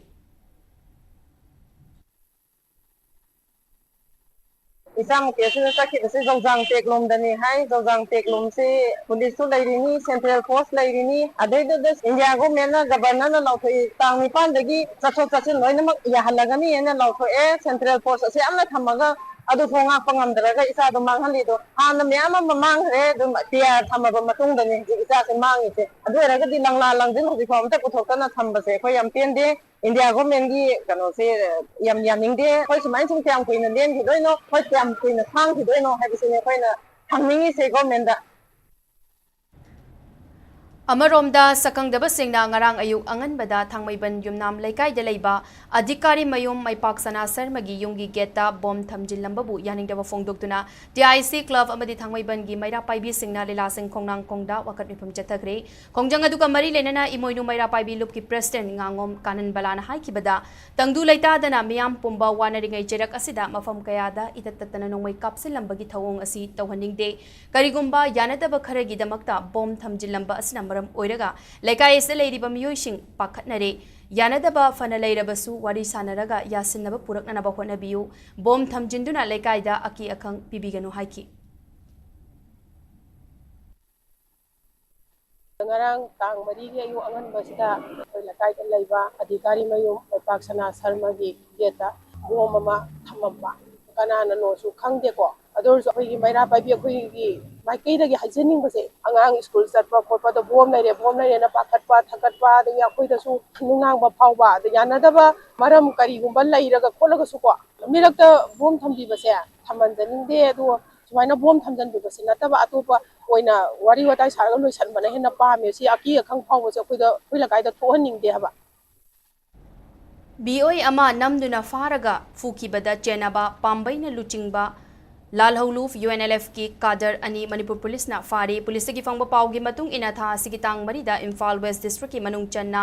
ꯏꯆꯥ ꯃꯨꯀꯦꯁꯁꯤꯅ ꯆꯠꯈꯤꯕꯁꯦ ꯖꯧꯖꯥꯡ ꯇꯦꯛꯂꯣꯝꯗꯅꯤ ꯍꯥꯏ꯫ ꯖꯧꯖꯥꯡ ꯇꯦꯛꯂꯣꯝꯁꯤ ꯄꯨꯂꯤꯁꯁꯨ ꯂꯩꯔꯤꯅꯤ, ꯁꯦꯟꯇ꯭ꯔꯦꯜ ꯐꯣꯔꯁ ꯂꯩꯔꯤꯅꯤ, ꯑꯗꯩꯗꯨꯗ ꯏꯟꯗꯤꯌꯥ ꯒꯣꯔꯃꯦꯟꯅ, ꯒꯕꯔꯅꯔꯅ ꯂꯥꯎꯊꯣꯛꯏ, ꯇꯥꯡ ꯅꯤꯄꯥꯟꯗꯒꯤ ꯆꯠꯊꯣꯛ ꯆꯠꯁꯤꯟ ꯂꯣꯏꯅꯃꯛ ꯌꯥꯍꯜꯂꯒꯅꯤ ꯍꯥꯏꯅ ꯂꯥꯎꯊꯣꯛꯑꯦ꯫ ꯁꯦꯟꯇ꯭ꯔꯦꯜ ꯐꯣꯔꯁ ꯑꯁꯤ ꯌꯥꯝꯅ ꯊꯝꯃꯒ ꯑꯗꯨꯐꯥꯎ ꯉꯥꯛꯄ ꯉꯝꯗ꯭ꯔꯒ ꯏꯆꯥꯗꯣ ꯃꯥꯡꯍꯜꯂꯤꯗꯣ꯫ ꯍꯥꯟꯅ ꯃꯌꯥꯝ ꯑꯃ ꯃꯥꯡꯈ꯭ꯔꯦ, ꯑꯗꯨꯝ ꯄꯤ ꯑꯥꯔ ꯊꯝꯃꯕ ꯃꯇꯨꯡꯗꯅꯤ ꯍꯧꯖꯤꯛ ꯏꯆꯥꯁꯦ ꯃꯥꯡꯉꯤꯁꯦ꯫ ꯑꯗꯨ ꯑꯣꯏꯔꯒꯗꯤ ꯂꯪꯂꯥ ꯂꯪꯖꯤꯟ ꯍꯧꯖꯤꯛꯐꯥꯎ ꯑꯝꯇ ꯄꯨꯊꯣꯛꯇꯅ ꯊꯝꯕꯁꯦ ꯑꯩꯈꯣꯏ ꯌꯥꯝ ꯄꯦꯟꯗꯦ꯫ ꯏꯟꯗꯤꯌꯥ ꯒꯣꯔꯃꯦꯟꯒꯤ ꯀꯩꯅꯣꯁꯦ ꯌꯥꯝ ꯌꯥꯅꯤꯡꯗꯦ꯫ ꯑꯩꯈꯣꯏ ꯁꯨꯃꯥꯏꯅ ꯁꯨꯝ ꯀꯌꯥꯝ ꯀꯨꯏꯅ ꯂꯦꯟꯈꯤꯗꯣꯏꯅꯣ? ꯑꯩꯈꯣꯏ ꯀꯌꯥꯝ ꯀꯨꯏꯅ ꯈꯥꯡꯈꯤꯗꯣꯏꯅꯣ ꯍꯥꯏꯕꯁꯤꯅꯦ ꯑꯩꯈꯣꯏꯅ ꯍꯪꯅꯤꯡꯉꯤꯁꯦ ꯒꯣꯔꯃꯦꯟꯗ꯫ ꯑꯃꯔꯣꯝꯗ, ꯁꯛꯈꯪꯗꯕꯁꯤꯡꯅ ꯉꯔꯥꯡ ꯑꯌꯨꯛ ꯑꯉꯟꯕꯗ ꯊꯥꯡꯃꯩꯕꯟ ꯌꯨꯝꯅꯥꯝ ꯂꯩꯀꯥꯏꯗ ꯂꯩꯕ ꯑꯙꯤꯀꯥꯔꯤ ꯃꯌꯨꯝ ꯃꯩꯄꯥꯛ ꯁꯅꯥ ꯁꯔꯃꯒꯤ ꯌꯨꯝꯒꯤ ꯒꯦꯠꯇ ꯕꯣꯝ ꯊꯝꯖꯤꯜꯂꯝꯕꯕꯨ ꯌꯥꯅꯤꯡꯗꯕ ꯐꯣꯡꯗꯣꯛꯇꯨꯅ T I C club ꯑꯃꯗꯤ ꯊꯥꯡꯃꯩꯕꯟꯒꯤ ꯃꯩꯔꯥ ꯄꯥꯏꯕꯤꯁꯤꯡꯅ ꯂꯤꯂꯥꯁꯤꯡ ꯈꯣꯡꯅꯥꯡ ꯈꯣꯡꯗ ꯋꯥꯀꯠ ꯃꯤꯐꯝ ꯆꯠꯊꯈ꯭ꯔꯦ꯫ ꯈꯣꯡꯖꯪ ꯑꯗꯨꯒ ꯃꯔꯤ ꯂꯩꯅꯅ ꯏꯃꯣꯏꯅꯨ ꯃꯩꯔꯥ ꯄꯥꯏꯕꯤ ꯂꯨꯞꯀꯤ president ꯉꯥꯉꯣꯝ ꯀꯥꯅꯟꯕꯂꯥꯅ ꯍꯥꯏꯈꯤꯕꯗ, ꯇꯪꯗꯨ ꯂꯩꯇꯥꯗꯅ ꯃꯤꯌꯥꯝ ꯄꯨꯝꯕ ꯋꯥꯅꯔꯤꯉꯩ ꯆꯩꯔꯛ ꯑꯁꯤꯗ ꯃꯐꯝ ꯀꯌꯥꯗ ꯏꯇꯠ ꯇꯠꯇꯅ ꯅꯣꯡꯃꯩ ꯀꯥꯞꯁꯤꯜꯂꯝꯕꯒꯤ ꯊꯧꯑꯣꯡ ꯑꯁꯤ ꯇꯧꯍꯟꯅꯤꯡꯗꯦ꯫ ꯀꯔꯤꯒꯨꯝꯕ ꯌꯥꯅꯗꯕ ꯈꯔꯒꯤꯗꯃꯛꯇ ꯕꯣꯝ ꯊꯝꯖꯤꯜꯂꯝꯕ ꯑꯁꯤꯅ ꯃꯔꯝ ꯑꯣꯏꯔꯒ ꯂꯩꯀꯥꯏ ꯑꯁꯤꯗ ꯂꯩꯔꯤꯕ ꯃꯤꯑꯣꯏꯁꯤꯡ ꯄꯥꯈꯠꯅꯔꯦ꯫ ꯌꯥꯅꯗꯕ ꯐꯅ ꯂꯩꯔꯕꯁꯨ ꯋꯥꯔꯤ ꯁꯥꯅꯔꯒ ꯌꯥꯁꯤꯟꯅꯕ ꯄꯨꯔꯛꯅꯅꯕ ꯍꯣꯠꯅꯕꯤꯌꯨ꯫ ꯕꯣꯝ ꯊꯝꯖꯤꯟꯗꯨꯅ ꯂꯩꯀꯥꯏꯗ ꯑꯀꯤ ꯑꯈꯪ ꯄꯤꯕꯤꯒꯅꯨ ꯍꯥꯏꯈꯤ꯫ ꯉꯔꯥꯡ ꯇꯥꯡ ꯃꯔꯤꯒꯤ ꯑꯌꯨꯛ ꯑꯉꯟꯕꯁꯤꯗ ꯑꯩꯈꯣꯏ ꯂꯩꯀꯥꯏꯗ ꯂꯩꯕ ꯑꯙꯤꯀꯥꯔꯤ ꯃꯌꯨꯝ ꯂꯩꯄꯥꯛ ꯁꯅꯥ ꯁꯔꯃꯒꯤ ꯒꯦꯠꯇ ꯕꯣꯝ ꯑꯃ ꯊꯝꯃꯝꯕ, ꯀꯅꯥꯅꯅꯣꯁꯨ ꯈꯪꯗꯦꯀꯣ꯫ ꯑꯗꯨ ꯑꯣꯏꯔꯁꯨ ꯑꯩꯈꯣꯏꯒꯤ ꯃꯩꯔꯥ ꯄꯥꯏꯕꯤ ꯑꯩꯈꯣꯏꯒꯤ ꯃꯥꯏꯀꯩꯗꯒꯤ ꯍꯥꯏꯖꯅꯤꯡꯕꯁꯦ, ꯑꯉꯥꯡ ꯁ꯭ꯀꯨꯜ ꯆꯠꯄ ꯈꯣꯠꯄꯗ ꯕꯣꯝ ꯂꯩꯔꯦ, ꯕꯣꯝ ꯂꯩꯔꯦꯅ ꯄꯥꯈꯠꯄ, ꯊꯛꯀꯠꯄ, ꯑꯗꯒꯤ ꯑꯩꯈꯣꯏꯗꯁꯨ ꯅꯨꯡꯅꯥꯡꯕ ꯐꯥꯎꯕ, ꯑꯗ ꯌꯥꯅꯗꯕ ꯃꯔꯝ ꯀꯔꯤꯒꯨꯝꯕ ꯂꯩꯔꯒ ꯈꯣꯠꯂꯒꯁꯨꯀꯣ, ꯃꯤꯔꯛꯇ ꯕꯣꯝ ꯊꯝꯕꯤꯕꯁꯦ ꯊꯝꯍꯟꯖꯅꯤꯡꯗꯦ꯫ ꯑꯗꯨ ꯁꯨꯃꯥꯏꯅ ꯕꯣꯝ ꯊꯝꯖꯤꯟꯕꯤꯕꯁꯤ ꯅꯠꯇꯕ ꯑꯇꯣꯞꯄ ꯑꯣꯏꯅ ꯋꯥꯔꯤ ꯋꯥꯇꯥꯏ ꯁꯥꯔꯒ ꯂꯣꯏꯁꯤꯟꯕꯅ ꯍꯦꯟꯅ ꯄꯥꯝꯃꯦ꯫ ꯁꯤ ꯑꯀꯤ ꯑꯈꯪ ꯐꯥꯎꯕꯁꯦ ꯑꯩꯈꯣꯏꯗ, ꯑꯩꯈꯣꯏ ꯂꯩꯀꯥꯏꯗ ꯊꯣꯛꯍꯟꯅꯤꯡꯗꯦ ꯍꯥꯏꯕ꯫ ꯃꯤꯑꯣꯏ ꯑꯃ ꯅꯝꯗꯨꯅ ꯐꯥꯔꯒ ꯐꯨꯈꯤꯕꯗ ꯆꯦꯟꯅꯕ ꯄꯥꯝꯕꯩꯅ ꯂꯨꯆꯤꯡꯕ ꯂꯥꯜꯍꯧꯂꯨꯞ U N L F ꯀꯤ cadre ꯑꯅꯤ ꯃꯅꯤꯄꯨꯔ ꯄꯨꯂꯤꯁꯅ ꯐꯥꯔꯤ꯫ ꯄꯨꯂꯤꯁꯇꯒꯤ ꯐꯪꯕ ꯄꯥꯎꯒꯤ ꯃꯇꯨꯡ ꯏꯟꯅ, ꯊꯥ ꯑꯁꯤꯒꯤ ꯇꯥꯡ ꯃꯔꯤꯗ ꯏꯝꯐꯥꯜ West District ꯀꯤ ꯃꯅꯨꯡ ꯆꯟꯅ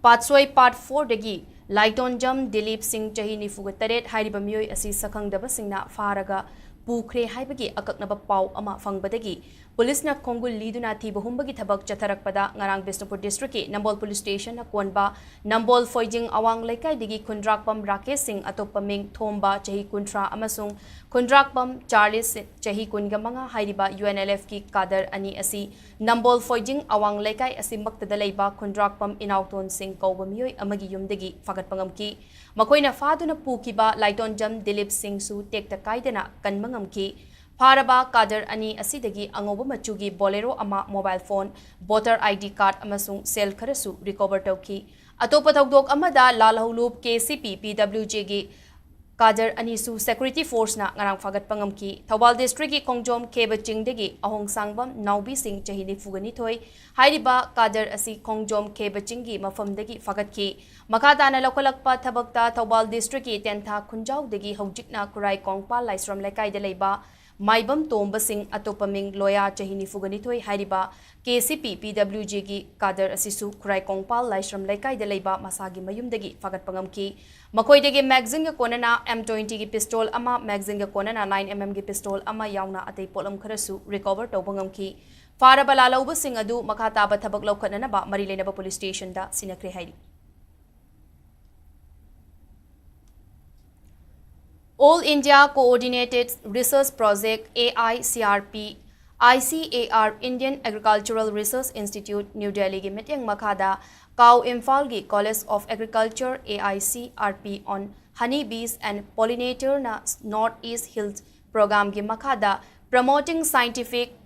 ꯄꯥꯠꯁꯣꯏ Part four ꯗꯒꯤ ꯂꯥꯏꯇꯣꯟꯖꯝ ꯗꯤꯂꯤꯞ ꯁꯤꯡ, ꯆꯍꯤ ꯅꯤꯐꯨꯒ ꯇꯔꯦꯠ ꯍꯥꯏꯔꯤꯕ ꯃꯤꯑꯣꯏ ꯑꯁꯤ ꯁꯛꯈꯪꯗꯕꯁꯤꯡꯅ ꯐꯥꯔꯒ ꯄꯨꯈ꯭ꯔꯦ ꯍꯥꯏꯕꯒꯤ ꯑꯀꯛꯅꯕ ꯄꯥꯎ ꯑꯃ ꯐꯪꯕꯗꯒꯤ ꯄꯨꯂꯤꯁꯅ ꯈꯣꯡꯒꯨꯜ ꯂꯤꯗꯨꯅ ꯊꯤꯕ ꯍꯨꯝꯕꯒꯤ ꯊꯕꯛ ꯆꯠꯊꯔꯛꯄꯗ ꯉꯔꯥꯡ ꯕꯤꯁꯅꯨꯄꯨꯔ ꯗꯤꯁꯇ꯭ꯔꯤꯛꯀꯤ ꯅꯝꯕꯣꯜ ꯄꯨꯂꯤꯁ ꯁ꯭ꯇꯦꯁꯟꯅ ꯀꯣꯟꯕ ꯅꯝꯕꯣꯜ ꯐꯣꯏꯖꯤꯡ ꯑꯋꯥꯡ ꯂꯩꯀꯥꯏꯗꯒꯤ ꯈꯨꯟꯗ꯭ꯔꯥꯛꯄꯝ ꯔꯥꯀꯦꯁ ꯁꯤꯡ, ꯑꯇꯣꯞꯄ ꯃꯤꯡ ꯊꯣꯝꯕ, ꯆꯍꯤ ꯀꯨꯟꯊ꯭ꯔꯥ, ꯑꯃꯁꯨꯡ ꯈꯨꯟꯗ꯭ꯔꯥꯛꯄꯝ ꯆꯥꯔꯂꯤꯁ, ꯆꯍꯤ ꯀꯨꯟꯒ ꯃꯉꯥ ꯍꯥꯏꯔꯤꯕ UNLFꯀꯤ ꯀꯥꯗꯔ ꯑꯅꯤ ꯑꯁꯤ ꯅꯝꯕꯣꯜ ꯐꯣꯏꯖꯤꯡ ꯑꯋꯥꯡ ꯂꯩꯀꯥꯏ ꯑꯁꯤꯃꯛꯇꯗ ꯂꯩꯕ ꯈꯨꯟꯗ꯭ꯔꯥꯛꯄꯝ ꯏꯅꯥꯎꯇꯣꯟ ꯁꯤꯡ ꯀꯧꯕ ꯃꯤꯑꯣꯏ ꯑꯃꯒꯤ ꯌꯨꯝꯗꯒꯤ ꯐꯥꯒꯠꯄ ꯉꯝꯈꯤ꯫ ꯃꯈꯣꯏꯅ ꯐꯥꯗꯨꯅ ꯄꯨꯈꯤꯕ ꯂꯥꯏꯇꯣꯟꯖꯝ ꯗꯤꯂꯤꯞ ꯁꯤꯡꯁꯨ ꯇꯦꯛꯇ ꯀꯥꯏꯗꯅ ꯀꯟꯕ ꯉꯝꯈꯤ꯫ ꯐꯥꯔꯕ ꯀꯥꯗꯔ ꯑꯅꯤ ꯑꯁꯤꯗꯒꯤ ꯑꯉꯧꯕ ꯃꯆꯨꯒꯤ Bolero ꯑꯃ, mobile phone, voter ID card ꯑꯃꯁꯨꯡ ꯁꯦꯜ ꯈꯔꯁꯨ recover ꯇꯧꯈꯤ꯫ ꯑꯇꯣꯞꯄ ꯊꯧꯗꯣꯛ ꯑꯃꯗ ꯂꯥꯜꯍꯧꯂꯨꯞ KCP PWJꯒꯤ ꯀꯥꯗꯔ ꯑꯅꯤꯁꯨ security forceꯅ ꯉꯔꯥꯡ ꯐꯥꯒꯠꯄ ꯉꯝꯈꯤ꯫ ꯊꯧꯕꯥꯜ ꯗꯤꯁꯇ꯭ꯔꯤꯛꯀꯤ ꯈꯣꯡꯖꯣꯝ ꯈꯦꯕ ꯆꯤꯡꯗꯒꯤ ꯑꯍꯣꯡꯁꯥꯡꯕꯝ ꯅꯥꯎꯕꯤ ꯁꯤꯡ, ꯆꯍꯤ ꯅꯤꯐꯨꯒ ꯅꯤꯊꯣꯏ ꯍꯥꯏꯔꯤꯕ ꯀꯥꯗꯔ ꯑꯁꯤ ꯈꯣꯡꯖꯣꯝ ꯈꯦꯕ ꯆꯤꯡꯒꯤ ꯃꯐꯝꯗꯒꯤ ꯐꯥꯒꯠꯈꯤ꯫ ꯃꯈꯥ ꯇꯥꯅ ꯂꯧꯈꯠꯂꯛꯄ ꯊꯕꯛꯇ ꯊꯧꯕꯥꯜ ꯗꯤꯁꯇ꯭ꯔꯤꯛꯀꯤ ꯇꯦꯟꯊꯥ ꯈꯨꯟꯖꯥꯎꯗꯒꯤ ꯍꯧꯖꯤꯛꯅ ꯈꯨꯔꯥꯏ ꯀꯣꯡꯄꯥꯜ ꯂꯥꯏꯁ꯭ꯔꯝ ꯂꯩꯀꯥꯏꯗ ꯂꯩꯕ ꯃꯥꯏꯕꯝ ꯇꯣꯝꯕ ꯁꯤꯡ, ꯑꯇꯣꯞꯄ ꯃꯤꯡ ꯂꯣꯌꯥ, ꯆꯍꯤ ꯅꯤꯐꯨꯒ ꯅꯤꯊꯣꯏ ꯍꯥꯏꯔꯤꯕ KCP PWJꯒꯤ ꯀꯥꯗꯔ ꯑꯁꯤꯁꯨ ꯈꯨꯔꯥꯏ ꯀꯣꯡꯄꯥꯜ ꯂꯥꯏꯁ꯭ꯔꯝ ꯂꯩꯀꯥꯏꯗ ꯂꯩꯕ ꯃꯁꯥꯒꯤ ꯃꯌꯨꯝꯗꯒꯤ ꯐꯥꯒꯠꯄ ꯉꯝꯈꯤ꯫ ꯃꯈꯣꯏꯗꯒꯤ magazineꯒ ꯀꯣꯟꯅꯅ M twentyꯒꯤ pistol ꯑꯃ, magazineꯒ ꯀꯣꯟꯅꯅ nine mmꯒꯤ pistol ꯑꯃ ꯌꯥꯎꯅ ꯑꯇꯩ ꯄꯣꯠꯂꯝ ꯈꯔꯁꯨ recover ꯇꯧꯕ ꯉꯝꯈꯤ꯫ ꯐꯥꯔꯕ ꯂꯥꯜꯍꯧꯕꯁꯤꯡ ꯑꯗꯨ ꯃꯈꯥ ꯇꯥꯕ ꯊꯕꯛ ꯂꯧꯈꯠꯅꯅꯕ ꯃꯔꯤ ꯂꯩꯅꯕ ꯄꯨꯂꯤꯁ ꯁ꯭ꯇꯦꯁꯟꯗ ꯁꯤꯟꯅꯈ꯭ꯔꯦ ꯍꯥꯏꯔꯤ꯫ All India Coordinated Research Project, AICRP, ICAR, Indian Agricultural Research Institute, New Delhiꯒꯤ ꯃꯤꯠꯌꯦꯡ ꯃꯈꯥꯗ CAU ꯏꯝꯐꯥꯜꯒꯤ College of Agriculture, AICRP, on Honey Bees and Pollinatorꯅ North East Hills Programmeꯒꯤ ꯃꯈꯥꯗ Promoting Scientific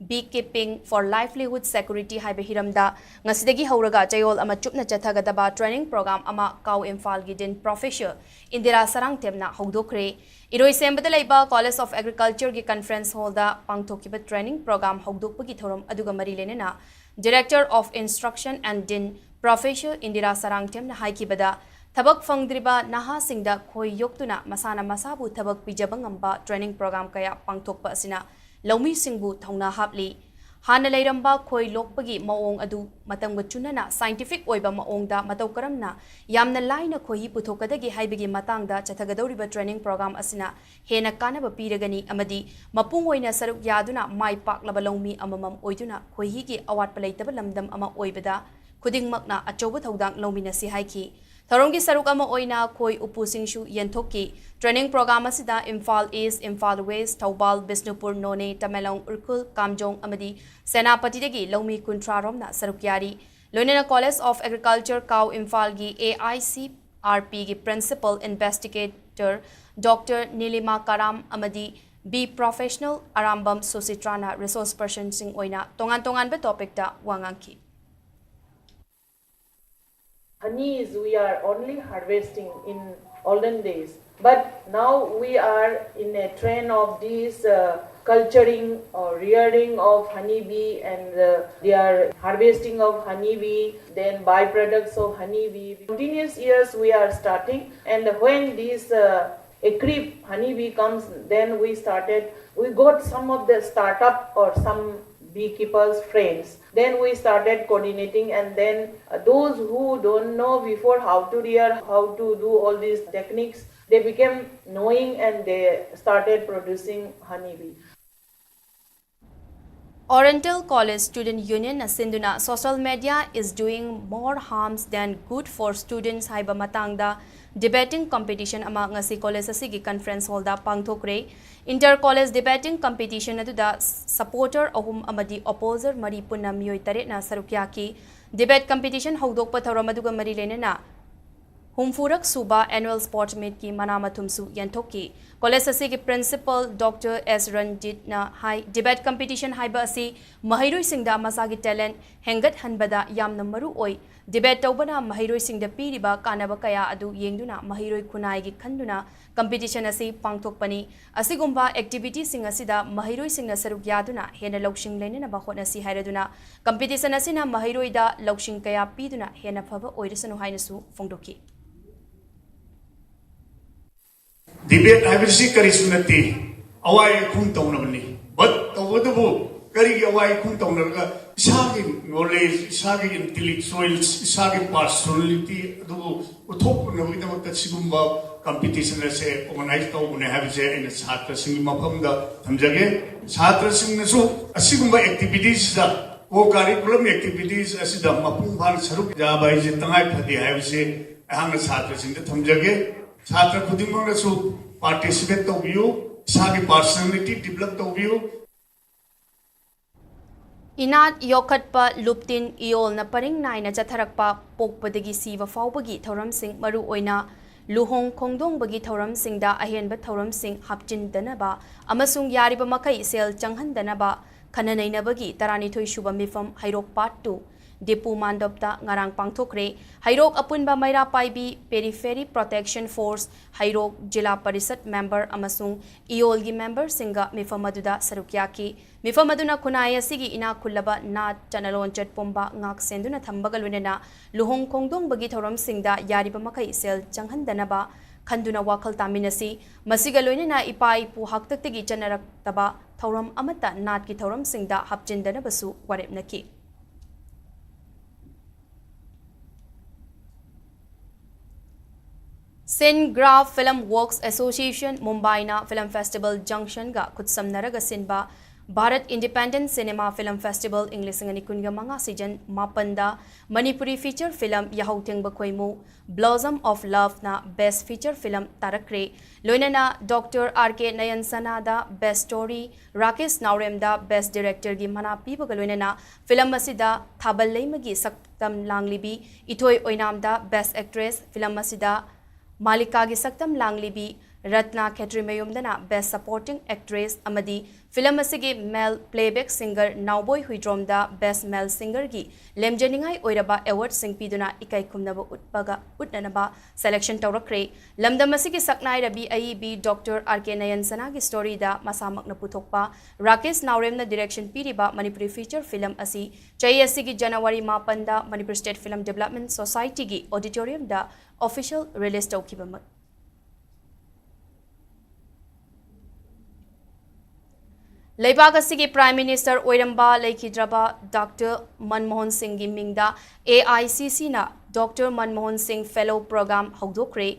Beekeeping for Livelihood Security ꯍꯥꯏꯕ ꯍꯤꯔꯝꯗ ꯉꯁꯤꯗꯒꯤ ꯍꯧꯔꯒ ꯆꯌꯣꯜ ꯑꯃ ꯆꯨꯞꯅ ꯆꯠꯊꯒꯗꯕ training program ꯑꯃ CAU ꯏꯝꯐꯥꯜꯒꯤ Dean Professor ꯏꯟꯗꯤꯔꯥ ꯁꯔꯥꯡꯊꯦꯝꯅ ꯍꯧꯗꯣꯛꯈ꯭ꯔꯦ꯫ ꯏꯔꯣꯏꯁꯦꯝꯕꯗ ꯂꯩꯕ College of Agricultureꯒꯤ conference hallꯗ ꯄꯥꯡꯊꯣꯛꯈꯤꯕ training program ꯍꯧꯗꯣꯛꯄꯒꯤ ꯊꯧꯔꯝ ꯑꯗꯨꯒ ꯃꯔꯤ ꯂꯩꯅꯅ Director of Instruction and Dean Professor Indira ꯁꯔꯥꯡꯊꯦꯝꯅ ꯍꯥꯏꯈꯤꯕꯗ, ꯊꯕꯛ ꯐꯪꯗ꯭ꯔꯤꯕ ꯅꯍꯥꯁꯤꯡꯗ ꯈꯣꯏ ꯌꯣꯛꯇꯨꯅ ꯃꯁꯥꯅ ꯃꯁꯥꯕꯨ ꯊꯕꯛ ꯄꯤꯖꯕ ꯉꯝꯕ training program ꯀꯌꯥ ꯄꯥꯡꯊꯣꯛꯄ ꯑꯁꯤꯅ ꯂꯧꯃꯤꯁꯤꯡꯕꯨ ꯊꯧꯅꯥ ꯍꯥꯞꯂꯤ꯫ ꯍꯥꯟꯅ ꯂꯩꯔꯝꯕ ꯈꯣꯏ ꯂꯣꯛꯄꯒꯤ ꯃꯑꯣꯡ ꯑꯗꯨ ꯃꯇꯝꯒ ꯆꯨꯅꯅ scientific ꯑꯣꯏꯕ ꯃꯑꯣꯡꯗ ꯃꯇꯧ ꯀꯔꯝꯅ ꯌꯥꯝꯅ ꯂꯥꯏꯅ ꯈꯣꯏꯍꯤ ꯄꯨꯊꯣꯛꯀꯗꯒꯦ ꯍꯥꯏꯕꯒꯤ ꯃꯇꯥꯡꯗ ꯆꯠꯊꯒꯗꯧꯔꯤꯕ training program ꯑꯁꯤꯅ ꯍꯦꯟꯅ ꯀꯥꯟꯅꯕ ꯄꯤꯔꯒꯅꯤ ꯑꯃꯗꯤ ꯃꯄꯨꯡ ꯑꯣꯏꯅ ꯁꯔꯨꯛ ꯌꯥꯗꯨꯅ ꯃꯥꯏ ꯄꯥꯛꯂꯕ ꯂꯧꯃꯤ ꯑꯃꯃꯝ ꯑꯣꯏꯗꯨꯅ ꯈꯣꯏꯍꯤꯒꯤ ꯑꯋꯥꯠꯄ ꯂꯩꯇꯕ ꯂꯝꯗꯝ ꯑꯃ ꯑꯣꯏꯕꯗ ꯈꯨꯗꯤꯡꯃꯛꯅ ꯑꯆꯧꯕ ꯊꯧꯗꯥꯡ ꯂꯧꯃꯤꯟꯅꯁꯤ ꯍꯥꯏꯈꯤ꯫ ꯊꯧꯔꯝꯒꯤ ꯁꯔꯨꯛ ꯑꯃ ꯑꯣꯏꯅ ꯈꯣꯏ ꯎꯄꯨꯁꯤꯡꯁꯨ ꯌꯦꯟꯊꯣꯛꯈꯤ꯫ Training program ꯑꯁꯤꯗ ꯏꯝꯐꯥꯜ ꯏꯁ, ꯏꯝꯐꯥꯜ ꯋꯦꯁ, ꯊꯧꯕꯥꯜ, ꯕꯤꯁꯅꯨꯄꯨꯔ, ꯅꯣꯅꯦ, ꯇꯃꯦꯡꯂꯣꯡ, ꯎꯈ꯭ꯔꯨꯜ, ꯀꯥꯝꯖꯣꯡ ꯑꯃꯗꯤ ꯁꯦꯅꯥꯄꯇꯤꯗꯒꯤ ꯂꯧꯃꯤ ꯀꯨꯟꯊ꯭ꯔꯥ ꯔꯣꯝꯅ ꯁꯔꯨꯛ ꯌꯥꯔꯤ꯫ ꯂꯣꯏꯅꯅ College of Agriculture ꯀꯥꯎ ꯏꯝꯐꯥꯜꯒꯤ A I C R P ꯒꯤ principal investigator Doctor ꯅꯤꯂꯤꯃꯥ ꯀꯔꯥꯝ ꯑꯃꯗꯤ B professional ꯑꯔꯥꯝꯕꯝ ꯁꯨꯁꯤꯇ꯭ꯔꯥꯅ resource personꯁꯤꯡ ꯑꯣꯏꯅ ꯇꯣꯉꯥꯟ ꯇꯣꯉꯥꯟꯕ topicꯇ ꯋꯥ ꯉꯥꯡꯈꯤ꯫ Honeys we are only harvesting in olden days, but now we are in a trend of this uh, culturing or rearing of honeybee and uh, their harvesting of honeybee, then byproducts of honeybee. Continuous years we are starting, and when this uh, a creep honeybee comes, then we started, we got some of the startup or some beekeepers friends. Then we started coordinating, and then uh, those who don't know before how to rear, how to do all these techniques, they became knowing and they started producing honeybee. Oriental College Student Union ꯅ ꯁꯤꯟꯗꯨꯅ Social media is doing more harms than good for students ꯍꯥꯏꯕ ꯃꯇꯥꯡꯗ debating competition ꯑꯃ ꯉꯁꯤ college ꯑꯁꯤꯒꯤ conference hall ꯗ ꯄꯥꯡꯊꯣꯛꯈ꯭ꯔꯦ꯫ Inter college debating competition ꯑꯗꯨꯗ supporter ꯑꯍꯨꯝ ꯑꯃꯗꯤ opposer ꯃꯔꯤ ꯄꯨꯟꯅ ꯃꯤꯑꯣꯏ ꯇꯔꯦꯠꯅ ꯁꯔꯨꯛ ꯌꯥꯈꯤ꯫ Debate competition ꯍꯧꯗꯣꯛꯄ ꯊꯧꯔꯝ ꯑꯗꯨꯒ ꯃꯔꯤ ꯂꯩꯅꯅ ꯍꯨꯝꯐꯨꯔꯛ ꯁꯨꯕ annual sport meet ꯀꯤ ꯃꯅꯥ ꯃꯊꯨꯝꯁꯨ ꯌꯦꯟꯊꯣꯛꯈꯤ꯫ College ꯑꯁꯤꯒꯤ principal Doctor S ꯔꯟꯖꯤꯠꯅ ꯍꯥꯏ, debate competition ꯍꯥꯏꯕ ꯑꯁꯤ ꯃꯍꯩꯔꯣꯏꯁꯤꯡꯗ ꯃꯁꯥꯒꯤ talent ꯍꯦꯟꯒꯠꯍꯟꯕꯗ ꯌꯥꯝꯅ ꯃꯔꯨ ꯑꯣꯏ꯫ Debate ꯇꯧꯕꯅ ꯃꯍꯩꯔꯣꯏꯁꯤꯡꯗ ꯄꯤꯔꯤꯕ ꯀꯥꯟꯅꯕ ꯀꯌꯥ ꯑꯗꯨ ꯌꯦꯡꯗꯨꯅ ꯃꯍꯩꯔꯣꯏ ꯈꯨꯟꯅꯥꯏꯒꯤ ꯈꯟꯗꯨꯅ competition ꯑꯁꯤ ꯄꯥꯡꯊꯣꯛꯄꯅꯤ꯫ ꯑꯁꯤꯒꯨꯝꯕ activity ꯁꯤꯡ ꯑꯁꯤꯗ ꯃꯍꯩꯔꯣꯏꯁꯤꯡꯅ ꯁꯔꯨꯛ ꯌꯥꯗꯨꯅ ꯍꯦꯟꯅ ꯂꯧꯁꯤꯡ ꯂꯩꯅꯅꯕ ꯍꯣꯠꯅꯁꯤ ꯍꯥꯏꯔꯗꯨꯅ competition ꯑꯁꯤꯅ ꯃꯍꯩꯔꯣꯏꯗ ꯂꯧꯁꯤꯡ ꯀꯌꯥ ꯄꯤꯗꯨꯅ ꯍꯦꯟꯅ ꯐꯕ ꯑꯣꯏꯔꯁꯅꯨ ꯍꯥꯏꯅꯁꯨ ꯐꯣꯡꯗꯣꯛꯈꯤ꯫ Debate ꯍꯥꯏꯕꯁꯤ ꯀꯔꯤꯁꯨ ꯅꯠꯇꯦ, ꯑꯋꯥꯏ ꯑꯈꯨꯝ ꯇꯧꯅꯕꯅꯤ꯫ But ꯇꯧꯕꯇꯕꯨ ꯑꯩꯒꯤ ꯑꯋꯥ ꯑꯈꯨꯝ ꯇꯧꯅꯔꯒ ꯏꯁꯥꯒꯤ knowledge, ꯏꯁꯥꯒꯤ intellectuals, ꯏꯁꯥꯒꯤ personality ꯑꯗꯨꯕꯨ ꯎꯠꯊꯣꯛꯅꯕꯒꯤꯗꯃꯛꯇ ꯁꯤꯒꯨꯝꯕ competition ꯑꯁꯦ organize ꯇꯧꯕꯅꯦ ꯍꯥꯏꯕꯁꯦ ꯑꯩꯅ ꯁꯥꯇ꯭ꯔꯁꯤꯡꯒꯤ ꯃꯐꯝꯗ ꯊꯝꯖꯒꯦ꯫ ꯁꯥꯇ꯭ꯔꯁꯤꯡꯅꯁꯨ ꯑꯁꯤꯒꯨꯝꯕ activities ꯁꯤꯗ, co-curriculum activities ꯑꯁꯤꯗ ꯃꯄꯨꯡ ꯐꯥꯅ ꯁꯔꯨꯛ ꯌꯥꯕ ꯍꯥꯏꯁꯦ ꯇꯉꯥꯏ ꯐꯗꯦ ꯍꯥꯏꯕꯁꯦ ꯑꯩꯍꯥꯛꯅ ꯁꯥꯇ꯭ꯔꯁꯤꯡꯗ ꯊꯝꯖꯒꯦ꯫ ꯁꯥꯇ꯭ꯔ ꯈꯨꯗꯤꯡꯃꯛꯅꯁꯨ participate ꯇꯧꯕꯤꯌꯨ, ꯏꯁꯥꯒꯤ personality develop ꯇꯧꯕꯤꯌꯨ꯫ ꯏꯅꯥꯠ ꯌꯣꯛꯈꯠꯄ ꯂꯨꯞꯇꯤꯟ ꯏꯌꯣꯜꯅ ꯄꯔꯤꯡ ꯅꯥꯏꯅ ꯆꯠꯊꯔꯛꯄ, ꯄꯣꯛꯄꯗꯒꯤ ꯁꯤꯕ ꯐꯥꯎꯕꯒꯤ ꯊꯧꯔꯝꯁꯤꯡ, ꯃꯔꯨꯑꯣꯏꯅ ꯂꯨꯍꯣꯡ ꯈꯣꯡꯗꯣꯡꯕꯒꯤ ꯊꯧꯔꯝꯁꯤꯡꯗ ꯑꯍꯦꯟꯕ ꯊꯧꯔꯝꯁꯤꯡ ꯍꯥꯞꯆꯤꯟꯗꯅꯕ ꯑꯃꯁꯨꯡ ꯌꯥꯔꯤꯕ ꯃꯈꯩ ꯁꯦꯜ ꯆꯪꯍꯟꯗꯅꯕ ꯈꯟꯅ ꯅꯩꯅꯕꯒꯤ ꯇꯔꯥꯅꯤꯊꯣꯏ ꯁꯨꯕ ꯃꯤꯐꯝ ꯍꯩꯔꯣꯛ Part Two ꯗꯤꯄꯨ ꯃꯥꯟꯗꯞꯇ ꯉꯔꯥꯡ ꯄꯥꯡꯊꯣꯛꯈ꯭ꯔꯦ꯫ ꯍꯩꯔꯣꯛ ꯑꯄꯨꯟꯕ ꯃꯩꯔꯥ ꯄꯥꯏꯕꯤ, Periphery Protection Force, ꯍꯩꯔꯣꯛ ꯖꯤꯂꯥ ꯄꯔꯤꯁꯠ member ꯑꯃꯁꯨꯡ ꯏꯌꯣꯜꯒꯤ member ꯁꯤꯡꯒ ꯃꯤꯐꯝ ꯑꯗꯨꯗ ꯁꯔꯨꯛ ꯌꯥꯈꯤ꯫ ꯃꯤꯐꯝ ꯑꯗꯨꯅ ꯈꯨꯟꯅꯥꯏ ꯑꯁꯤꯒꯤ ꯏꯅꯥꯛ ꯈꯨꯜꯂꯕ ꯅꯥꯠ ꯆꯠꯅ ꯂꯣꯟꯆꯠ ꯄꯨꯝꯕ ꯉꯥꯛ ꯁꯦꯟꯗꯨꯅ ꯊꯝꯕꯒ ꯂꯣꯏꯅꯅ ꯂꯨꯍꯣꯡ ꯈꯣꯡꯗꯣꯡꯕꯒꯤ ꯊꯧꯔꯝꯁꯤꯡꯗ ꯌꯥꯔꯤꯕ ꯃꯈꯩ ꯁꯦꯜ ꯆꯪꯍꯟꯗꯅꯕ ꯈꯟꯗꯨꯅ ꯋꯥꯈꯜ ꯇꯥꯃꯤꯟꯅꯁꯤ꯫ ꯃꯁꯤꯒ ꯂꯣꯏꯅꯅ ꯏꯄꯥ ꯏꯄꯨ ꯍꯥꯛꯇꯛꯇꯒꯤ ꯆꯠꯅꯔꯛꯇꯕ ꯊꯧꯔꯝ ꯑꯃꯠꯇ ꯅꯥꯠꯀꯤ ꯊꯧꯔꯝꯁꯤꯡꯗ ꯍꯥꯞꯆꯤꯟꯗꯅꯕꯁꯨ ꯋꯥꯔꯦꯞꯅꯈꯤ꯫ Sindh Graft Film Works Association, ꯃꯨꯝꯕꯥꯏꯅ Film Festival Junction ꯒ ꯈꯨꯠꯁꯝꯅꯔꯒ ꯁꯤꯟꯕ Bharat Independent Cinema Film Festival ꯏꯪ ꯂꯤꯁꯤꯡ ꯑꯅꯤ ꯀꯨꯟꯒ ꯃꯉꯥ season ꯃꯥꯄꯟꯗ ꯃꯅꯤꯄꯨꯔꯤ feature film ꯌꯥꯍꯧ ꯊꯦꯡꯕ ꯈꯣꯏꯃꯨ, Blossom of Love ꯅ Best Feature Film ꯇꯥꯔꯛꯈ꯭ꯔꯦ꯫ ꯂꯣꯏꯅꯅ Doctor R K Nayansana ꯗ Best Story, Rakesh ꯅꯥꯎꯔꯦꯝꯗ Best Director ꯒꯤ ꯃꯅꯥ ꯄꯤꯕꯒ ꯂꯣꯏꯅꯅ film ꯑꯁꯤꯗ ꯊꯥꯕꯜ ꯂꯩꯃꯒꯤ ꯁꯛꯇꯝ ꯂꯥꯡꯂꯤꯕꯤ ꯏꯊꯣꯏ ꯑꯣꯏꯅꯥꯝꯗ Best Actress, film ꯑꯁꯤꯗ ꯃꯥꯂꯤꯀꯥꯒꯤ ꯁꯛꯇꯝ ꯂꯥꯡꯂꯤꯕꯤ ꯔꯠꯅꯥ ꯈꯦꯇ꯭ꯔꯤꯃꯌꯨꯝꯗꯅ Best Supporting Actress ꯑꯃꯗꯤ film ꯑꯁꯤꯒꯤ male playback singer ꯅꯥꯎꯕꯣꯏ ꯍꯨꯏꯗ꯭ꯔꯣꯝꯗ Best Male Singer ꯒꯤ ꯂꯦꯝꯖꯅꯤꯡꯉꯥꯏ ꯑꯣꯏꯔꯕ award ꯁꯤꯡ ꯄꯤꯗꯨꯅ ꯏꯀꯥꯏ ꯈꯨꯝꯅꯕ ꯎꯠꯄꯒ, ꯎꯠꯅꯅꯕ selection ꯇꯧꯔꯛꯈ꯭ꯔꯦ꯫ ꯂꯝꯗꯝ ꯑꯁꯤꯒꯤ ꯁꯛꯅꯥꯏꯔꯕꯤ ꯑꯏꯕꯤ Doctor R K Nayansana ꯒꯤ story ꯗ ꯃꯁꯥꯃꯛꯅ ꯄꯨꯊꯣꯛꯄ ꯔꯥꯀꯦꯁ ꯅꯥꯎꯔꯦꯝꯅ direction ꯄꯤꯔꯤꯕ ꯃꯅꯤꯄꯨꯔꯤ feature film ꯑꯁꯤ ꯆꯍꯤ ꯑꯁꯤꯒꯤ January ꯃꯥꯄꯟꯗ Manipur State Film Development Society ꯒꯤ auditorium ꯗ official release ꯇꯧꯈꯤꯕꯃꯛ ꯂꯩꯕꯥꯛ ꯑꯁꯤꯒꯤ Prime Minister ꯑꯣꯏꯔꯝꯕ ꯂꯩꯈꯤꯗ꯭ꯔꯕ Doctor ꯃꯟꯃꯣꯍꯟ ꯁꯤꯡꯒꯤ ꯃꯤꯡꯗ A I C Cꯅ Doctor Manmohan ꯁꯤꯡ Fellow Program ꯍꯧꯗꯣꯛꯈ꯭ꯔꯦ꯫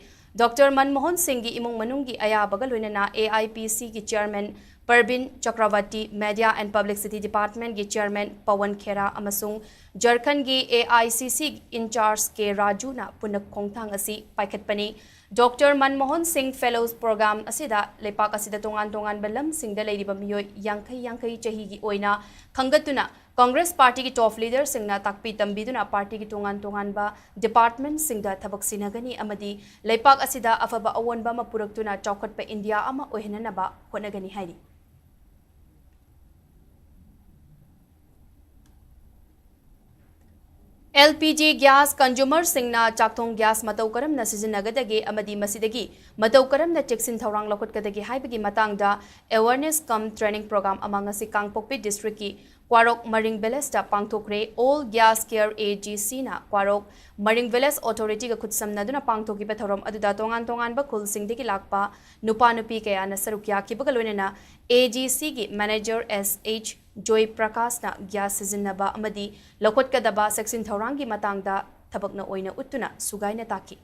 Doctor ꯃꯟꯃꯣꯍꯟ ꯁꯤꯡꯒꯤ ꯏꯃꯨꯡ ꯃꯅꯨꯡꯒꯤ ꯑꯌꯥꯕꯒ ꯂꯣꯏꯅꯅ A I P Cꯒꯤ Chairman Parveen ꯆꯀ꯭ꯔꯕꯔꯇꯤ, Media and Publicity Departmentꯒꯤ Chairman Pawan ꯈꯦꯔꯥ ꯑꯃꯁꯨꯡ ꯖꯔꯈꯟꯒꯤ A I C C in-charge ꯀꯦ ꯔꯥꯖꯨꯅ ꯄꯨꯟꯅ ꯈꯣꯡꯊꯥꯡ ꯑꯁꯤ ꯄꯥꯏꯈꯠꯄꯅꯤ꯫ Doctor ꯃꯟꯃꯣꯍꯟ ꯁꯤꯡ Fellows Program ꯑꯁꯤꯗ ꯂꯩꯄꯥꯛ ꯑꯁꯤꯗ ꯇꯣꯉꯥꯟ ꯇꯣꯉꯥꯟꯕ ꯂꯝꯁꯤꯡꯗ ꯂꯩꯔꯤꯕ ꯃꯤꯑꯣꯏ ꯌꯥꯡꯈꯩ ꯌꯥꯡꯈꯩ ꯆꯍꯤꯒꯤ ꯑꯣꯏꯅ ꯈꯟꯒꯠꯇꯨꯅ Congress Partyꯒꯤ top leaderꯁꯤꯡꯅ ꯇꯥꯛꯄꯤ ꯇꯝꯕꯤꯗꯨꯅ partyꯒꯤ ꯇꯣꯉꯥꯟ ꯇꯣꯉꯥꯟꯕ departmentꯁꯤꯡꯗ ꯊꯕꯛ ꯁꯤꯟꯅꯒꯅꯤ ꯑꯃꯗꯤ ꯂꯩꯄꯥꯛ ꯑꯁꯤꯗ ꯑꯐꯕ ꯑꯑꯣꯟꯕ ꯑꯃ ꯄꯨꯔꯛꯇꯨꯅ ꯆꯥꯎꯈꯠꯄ ꯏꯟꯗꯤꯌꯥ ꯑꯃ ꯑꯣꯏꯍꯟꯅꯅꯕ ꯍꯣꯠꯅꯒꯅꯤ ꯍꯥꯏꯔꯤ꯫ L P G gas consumerꯁꯤꯡꯅ ꯆꯥꯛꯊꯣꯡ gas ꯃꯇꯧ ꯀꯔꯝꯅ ꯁꯤꯖꯤꯟꯅꯒꯗꯒꯦ ꯑꯃꯗꯤ ꯃꯁꯤꯗꯒꯤ ꯃꯇꯧ ꯀꯔꯝꯅ ꯆꯦꯛꯁꯤꯟ ꯊꯧꯔꯥꯡ ꯂꯧꯈꯠꯀꯗꯒꯦ ꯍꯥꯏꯕꯒꯤ ꯃꯇꯥꯡꯗ awareness cum training program ꯑꯃ ꯉꯁꯤ ꯀꯥꯡꯄꯣꯛꯄꯤ districtꯀꯤ ꯀ꯭ꯋꯥꯔꯣꯛ ꯃꯔꯤꯡ villageꯇ ꯄꯥꯡꯊꯣꯛꯈ꯭ꯔꯦ꯫ All Gas Care AGCꯅ ꯀ꯭ꯋꯥꯔꯣꯛ ꯃꯔꯤꯡ village authorityꯒ ꯈꯨꯠꯁꯝꯅꯗꯨꯅ ꯄꯥꯡꯊꯣꯛꯈꯤꯕ ꯊꯧꯔꯝ ꯑꯗꯨꯗ ꯇꯣꯉꯥꯟ ꯇꯣꯉꯥꯟꯕ ꯈꯨꯜꯁꯤꯡꯗꯒꯤ ꯂꯥꯛꯄ ꯅꯨꯄꯥ ꯅꯨꯄꯤ ꯀꯌꯥꯅ ꯁꯔꯨꯛ ꯌꯥꯈꯤꯕꯒ ꯂꯣꯏꯅꯅ AGCꯒꯤ manager S H ꯖꯣꯏ ꯄ꯭ꯔꯀꯥꯁꯅ gas ꯁꯤꯖꯤꯟꯅꯕ ꯑꯃꯗꯤ ꯂꯧꯈꯠꯀꯗꯕ ꯆꯦꯛꯁꯤꯟ ꯊꯧꯔꯥꯡꯒꯤ ꯃꯇꯥꯡꯗ ꯊꯕꯛꯅ ꯑꯣꯏꯅ ꯎꯠꯇꯨꯅ ꯁꯨꯒꯥꯏꯅ ꯇꯥꯛꯈꯤ꯫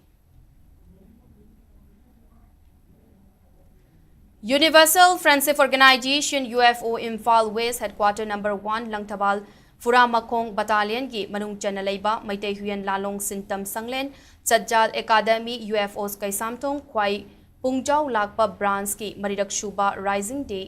Universal Friendship Organization, U F O, Imphal West Headquarter number one, Langthabal ꯐꯨꯔꯥꯃꯈꯣꯡ battalionꯒꯤ ꯃꯅꯨꯡ ꯆꯟꯅ ꯂꯩꯕ ꯃꯩꯇꯩ ꯍꯨꯏꯌꯦꯟ ꯂꯥꯂꯣꯡ ꯁꯤꯟꯇꯝ ꯁꯪꯂꯦꯟ, ꯆꯠꯖꯥꯜ Academy, U F Os Keishamthong ꯈ꯭ꯋꯥꯏ ꯄꯨꯡꯖꯥꯎ ꯂꯥꯛꯄ branchꯀꯤ ꯃꯔꯤꯔꯛ ꯁꯨꯕ Rising Day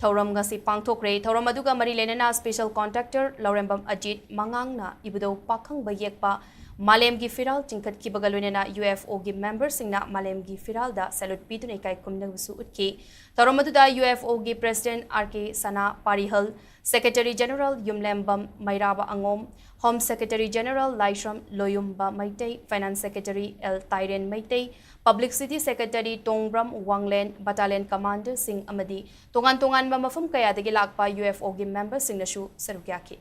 ꯊꯧꯔꯝ ꯉꯁꯤ ꯄꯥꯡꯊꯣꯛꯈ꯭ꯔꯦ꯫ ꯊꯧꯔꯝ ꯑꯗꯨꯒ ꯃꯔꯤ ꯂꯩꯅꯅ special contractor ꯂꯧꯔꯦꯝꯕꯝ ꯑꯖꯤꯠ ꯃꯉꯥꯡꯅ ꯏꯕꯨꯙꯧ ꯄꯥꯈꯪꯕ ꯌꯦꯛꯄ ꯃꯥꯂꯦꯝꯒꯤ ꯐꯤꯔꯥꯜ ꯆꯤꯡꯈꯠꯈꯤꯕꯒ ꯂꯣꯏꯅꯅ U F Oꯒꯤ memberꯁꯤꯡꯅ ꯃꯥꯂꯦꯝꯒꯤ ꯐꯤꯔꯥꯜꯗ salute ꯄꯤꯗꯨꯅ ꯏꯀꯥꯏ ꯈꯨꯝꯅꯕꯁꯨ ꯎꯠꯈꯤ꯫ ꯊꯧꯔꯝ ꯑꯗꯨꯗ U F Oꯒꯤ President R K ꯁꯅꯥ ꯄꯥꯔꯤꯍꯜ, Secretary General ꯌꯨꯝꯂꯦꯝꯕꯝ ꯃꯩꯔꯥꯕ ꯑꯉꯣꯝ, Home Secretary General ꯂꯥꯏꯁ꯭ꯔꯝ ꯂꯣꯌꯨꯝꯕ Meitei, Finance Secretary L ꯇꯥꯏꯔꯦꯟ Meitei, Publicity Secretary ꯇꯣꯡꯕ꯭ꯔꯝ ꯋꯥꯡꯂꯦꯟ, battalion commanderꯁꯤꯡ ꯑꯃꯗꯤ ꯇꯣꯉꯥꯟ ꯇꯣꯉꯥꯟꯕ ꯃꯐꯝ ꯀꯌꯥꯗꯒꯤ ꯂꯥꯛꯄ U F Oꯒꯤ memberꯁꯤꯡꯅꯁꯨ ꯁꯔꯨꯛ ꯌꯥꯈꯤ꯫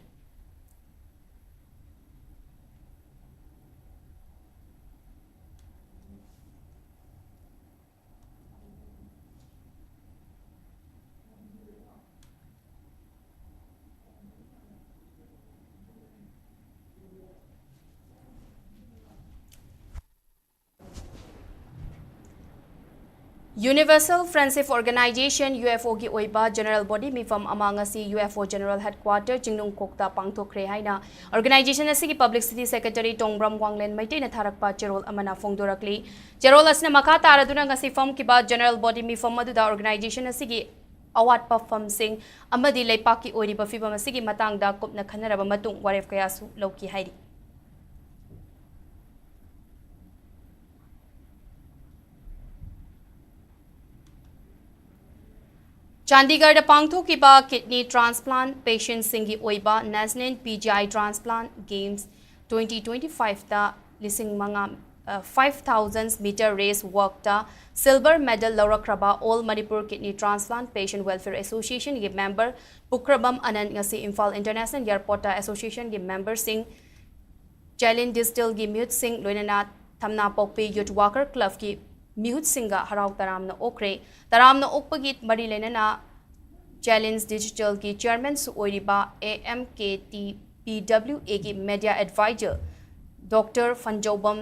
Universal Friendship Organization, UFO ꯒꯤ ꯑꯣꯏꯕ General Body ꯃꯤꯐꯝ ꯑꯃ ꯉꯁꯤ UFO General Headquarter ꯆꯤꯡꯅꯨꯡꯈꯣꯛꯇ ꯄꯥꯡꯊꯣꯛꯈ꯭ꯔꯦ ꯍꯥꯏꯅ organization ꯑꯁꯤꯒꯤ Publicity Secretary ꯇꯣꯡꯕ꯭ꯔꯝ ꯋꯥꯡꯂꯦꯟ ꯃꯩꯇꯩꯅ ꯊꯥꯔꯛꯄ ꯆꯦꯔꯣꯜ ꯑꯃꯅ ꯐꯣꯡꯗꯣꯔꯛꯂꯤ꯫ ꯆꯦꯔꯣꯜ ꯑꯁꯤꯅ ꯃꯈꯥ ꯇꯥꯔꯗꯨꯅ ꯉꯁꯤ ꯐꯝꯈꯤꯕ General Body ꯃꯤꯐꯝ ꯑꯗꯨꯗ organization ꯑꯁꯤꯒꯤ ꯑꯋꯥꯠꯄ ꯐꯝꯁꯤꯡ ꯑꯃꯗꯤ ꯂꯩꯄꯥꯛꯀꯤ ꯑꯣꯏꯔꯤꯕ ꯐꯤꯕꯝ ꯑꯁꯤꯒꯤ ꯃꯇꯥꯡꯗ ꯀꯨꯞꯅ ꯈꯟꯅꯔꯕ ꯃꯇꯨꯡ ꯋꯥꯔꯦꯞ ꯀꯌꯥꯁꯨ ꯂꯧꯈꯤ ꯍꯥꯏꯔꯤ꯫ ꯆꯥꯟꯗꯤꯒꯔꯗ ꯄꯥꯡꯊꯣꯛꯈꯤꯕ kidney transplant patientꯁꯤꯡꯒꯤ ꯑꯣꯏꯕ National PGI Transplant Games twenty twenty-fiveꯇ ꯂꯤꯁꯤꯡ ꯃꯉꯥ, ꯑ, five thousand meter race walkꯇ silver medal ꯂꯧꯔꯛꯈ꯭ꯔꯕ All Manipur Kidney Transplant Patient Welfare Associationꯒꯤ member ꯄꯨꯈ꯭ꯔꯕꯝ ꯑꯅꯟ ꯉꯁꯤ ꯏꯝꯐꯥꯜ International Airportꯇ associationꯒꯤ memberꯁꯤꯡ, Chalin Digitalꯒꯤ ꯃꯤꯍꯨꯠꯁꯤꯡ, ꯂꯣꯏꯅꯅ ꯊꯝꯅꯥꯄꯣꯛꯄꯤ Youth Worker Clubꯀꯤ ꯃꯤꯍꯨꯠꯁꯤꯡꯒ ꯍꯔꯥꯎ ꯇꯔꯥꯝꯅ ꯑꯣꯛꯈ꯭ꯔꯦ꯫ ꯇꯔꯥꯝꯅ ꯑꯣꯛꯄꯒꯤ ꯃꯔꯤ ꯂꯩꯅꯅ Chalin Digitalꯒꯤ chairmanꯁꯨ ꯑꯣꯏꯔꯤꯕ AMKTPWAꯒꯤ media advisor Doctor ꯐꯟꯖꯧꯕꯝ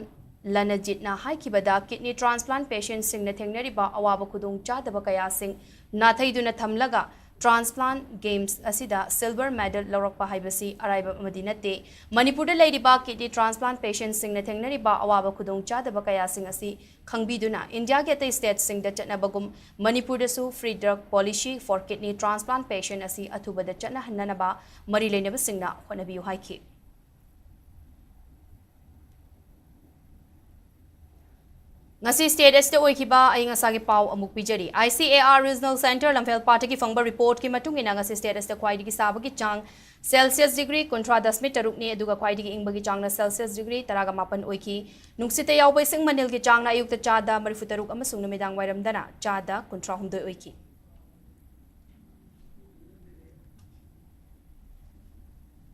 ꯂꯅꯖꯤꯠꯅ ꯍꯥꯏꯈꯤꯕꯗ, kidney transplant patientꯁꯤꯡꯅ ꯊꯦꯡꯅꯔꯤꯕ ꯑꯋꯥꯕ ꯈꯨꯗꯣꯡꯆꯥꯗꯕ ꯀꯌꯥꯁꯤꯡ ꯅꯥꯊꯩꯗꯨꯅ ꯊꯝꯂꯒ transplant games ꯑꯁꯤꯗ silver medal ꯂꯧꯔꯛꯄ ꯍꯥꯏꯕꯁꯤ ꯑꯔꯥꯏꯕ ꯑꯃꯗꯤ ꯅꯠꯇꯦ꯫ ꯃꯅꯤꯄꯨꯔꯗ ꯂꯩꯔꯤꯕ kidney transplant patientꯁꯤꯡꯅ ꯊꯦꯡꯅꯔꯤꯕ ꯑꯋꯥꯕ ꯈꯨꯗꯣꯡꯆꯥꯗꯕ ꯀꯌꯥꯁꯤꯡ ꯑꯁꯤ ꯈꯪꯕꯤꯗꯨꯅ ꯏꯟꯗꯤꯌꯥꯒꯤ ꯑꯇꯩ stateꯁꯤꯡꯗ ꯆꯠꯅꯕꯒꯨꯝ ꯃꯅꯤꯄꯨꯔꯗꯁꯨ Free Drug Policy for Kidney Transplant Patient ꯑꯁꯤ ꯑꯊꯨꯕꯗ ꯆꯠꯅꯍꯟꯅꯅꯕ ꯃꯔꯤ ꯂꯩꯅꯕꯁꯤꯡꯅ ꯍꯣꯠꯅꯕꯤꯌꯨ ꯍꯥꯏꯈꯤ꯫ ꯉꯁꯤ state ꯑꯁꯤꯗ ꯑꯣꯏꯈꯤꯕ ꯑꯏꯪ ꯑꯁꯥꯒꯤ ꯄꯥꯎ ꯑꯃꯨꯛ ꯄꯤꯖꯔꯤ꯫ ICAR Regional Centre ꯂꯝꯐꯦꯜꯄꯥꯠꯇꯒꯤ ꯐꯪꯕ reportꯀꯤ ꯃꯇꯨꯡ ꯏꯟꯅ ꯉꯁꯤ state ꯑꯁꯤꯗ ꯈ꯭ꯋꯥꯏꯗꯒꯤ ꯁꯥꯕꯒꯤ ꯆꯥꯡ Celsius degree ꯀꯨꯟꯊ꯭ꯔꯥ ꯗꯁꯃꯤꯛ ꯇꯔꯨꯛꯅꯤ, ꯑꯗꯨꯒ ꯈ꯭ꯋꯥꯏꯗꯒꯤ ꯏꯪꯕꯒꯤ ꯆꯥꯡꯅ Celsius degree ꯇꯔꯥꯒ ꯃꯥꯄꯟ ꯑꯣꯏꯈꯤ꯫ ꯅꯨꯡꯁꯤꯠꯇ ꯌꯥꯎꯕ ꯏꯁꯤꯡ ꯃꯅꯤꯜꯒꯤ ꯆꯥꯡꯅ ꯑꯌꯨꯛꯇ ꯆꯥꯗ ꯃꯔꯤꯐꯨ ꯇꯔꯨꯛ ꯑꯃꯁꯨꯡ ꯅꯨꯃꯤꯗꯥꯡ ꯋꯥꯏꯔꯝꯗꯅ ꯆꯥꯗ ꯀꯨꯟꯊ꯭ꯔꯥ ꯍꯨꯝꯗꯣꯏ ꯑꯣꯏꯈꯤ꯫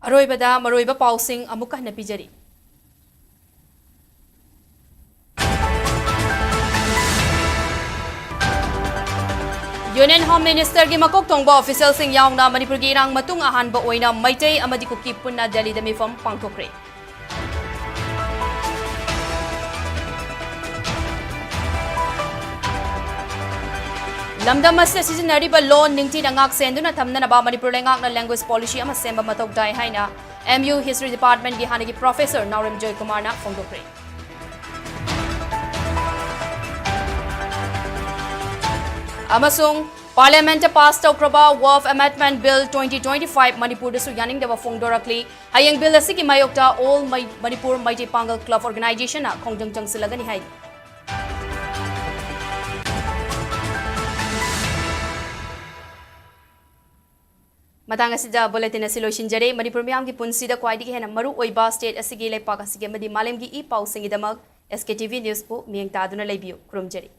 ꯑꯔꯣꯏꯕꯗ ꯃꯔꯨꯑꯣꯏꯕ ꯄꯥꯎꯁꯤꯡ ꯑꯃꯨꯛꯀ ꯍꯟꯅ ꯄꯤꯖꯔꯤ꯫ Union Home Ministerꯒꯤ ꯃꯀꯣꯛ ꯊꯣꯡꯕ officialꯁꯤꯡ ꯌꯥꯎꯅ ꯃꯅꯤꯄꯨꯔꯒꯤ ꯏꯔꯥꯡ ꯃꯇꯨꯡ ꯑꯍꯥꯟꯕ ꯑꯣꯏꯅ ꯃꯩꯇꯩ ꯑꯃꯗꯤ ꯀꯨꯀꯤ ꯄꯨꯟꯅ ꯗꯦꯜꯂꯤꯗ ꯃꯤꯐꯝ ꯄꯥꯡꯊꯣꯛꯈ꯭ꯔꯦ꯫ ꯂꯝꯗꯝ ꯑꯁꯤꯗ ꯁꯤꯖꯤꯟꯅꯔꯤꯕ ꯂꯣꯟ ꯅꯤꯡꯊꯤꯅ ꯉꯥꯛ ꯁꯦꯟꯗꯨꯅ ꯊꯝꯅꯅꯕ ꯃꯅꯤꯄꯨꯔ ꯂꯩꯉꯥꯛꯅ language policy ꯑꯃ ꯁꯦꯝꯕ ꯃꯊꯧ ꯇꯥꯏ ꯍꯥꯏꯅ M U History Department ꯀꯤ ꯍꯥꯟꯅꯒꯤ professor ꯅꯥꯎꯔꯦꯝ ꯖꯣꯏꯀꯨꯃꯥꯔꯅ ꯐꯣꯡꯗꯣꯛꯈ꯭ꯔꯦ꯫ ꯑꯃꯁꯨꯡ Parliament ꯇ pass ꯇꯧꯈ꯭ꯔꯕ Waqf Amendment Bill twenty twenty-five ꯃꯅꯤꯄꯨꯔꯗꯁꯨ ꯌꯥꯅꯤꯡꯗꯕ ꯐꯣꯡꯗꯣꯔꯛꯂꯤ꯫ ꯍꯌꯦꯡ bill ꯑꯁꯤꯒꯤ ꯃꯥꯌꯣꯛꯇ All ꯃꯩ-, ꯃꯅꯤꯄꯨꯔ ꯃꯩꯇꯩ ꯄꯥꯡꯒꯜ club organization ꯅ ꯈꯣꯡꯖꯪ ꯆꯪꯁꯤꯜꯂꯒꯅꯤ ꯍꯥꯏꯔꯤ꯫ ꯃꯇꯥꯡ ꯑꯁꯤꯗ bulletin ꯑꯁꯤ ꯂꯣꯏꯁꯤꯟꯖꯔꯦ꯫ ꯃꯅꯤꯄꯨꯔ ꯃꯤꯌꯥꯝꯒꯤ ꯄꯨꯟꯁꯤꯗ ꯈ꯭ꯋꯥꯏꯗꯒꯤ ꯍꯦꯟꯅ ꯃꯔꯨ ꯑꯣꯏꯕ state ꯑꯁꯤꯒꯤ, ꯂꯩꯄꯥꯛ ꯑꯁꯤꯒꯤ ꯑꯃꯗꯤ ꯃꯥꯂꯦꯝꯒꯤ E ꯄꯥꯎꯁꯤꯡꯒꯤꯗꯃꯛ S K T V news ꯄꯨ ꯃꯤꯠꯌꯦꯡ ꯇꯥꯗꯨꯅ ꯂꯩꯕꯤꯌꯨ꯫ ꯈꯨꯔꯨꯝꯖꯔꯤ꯫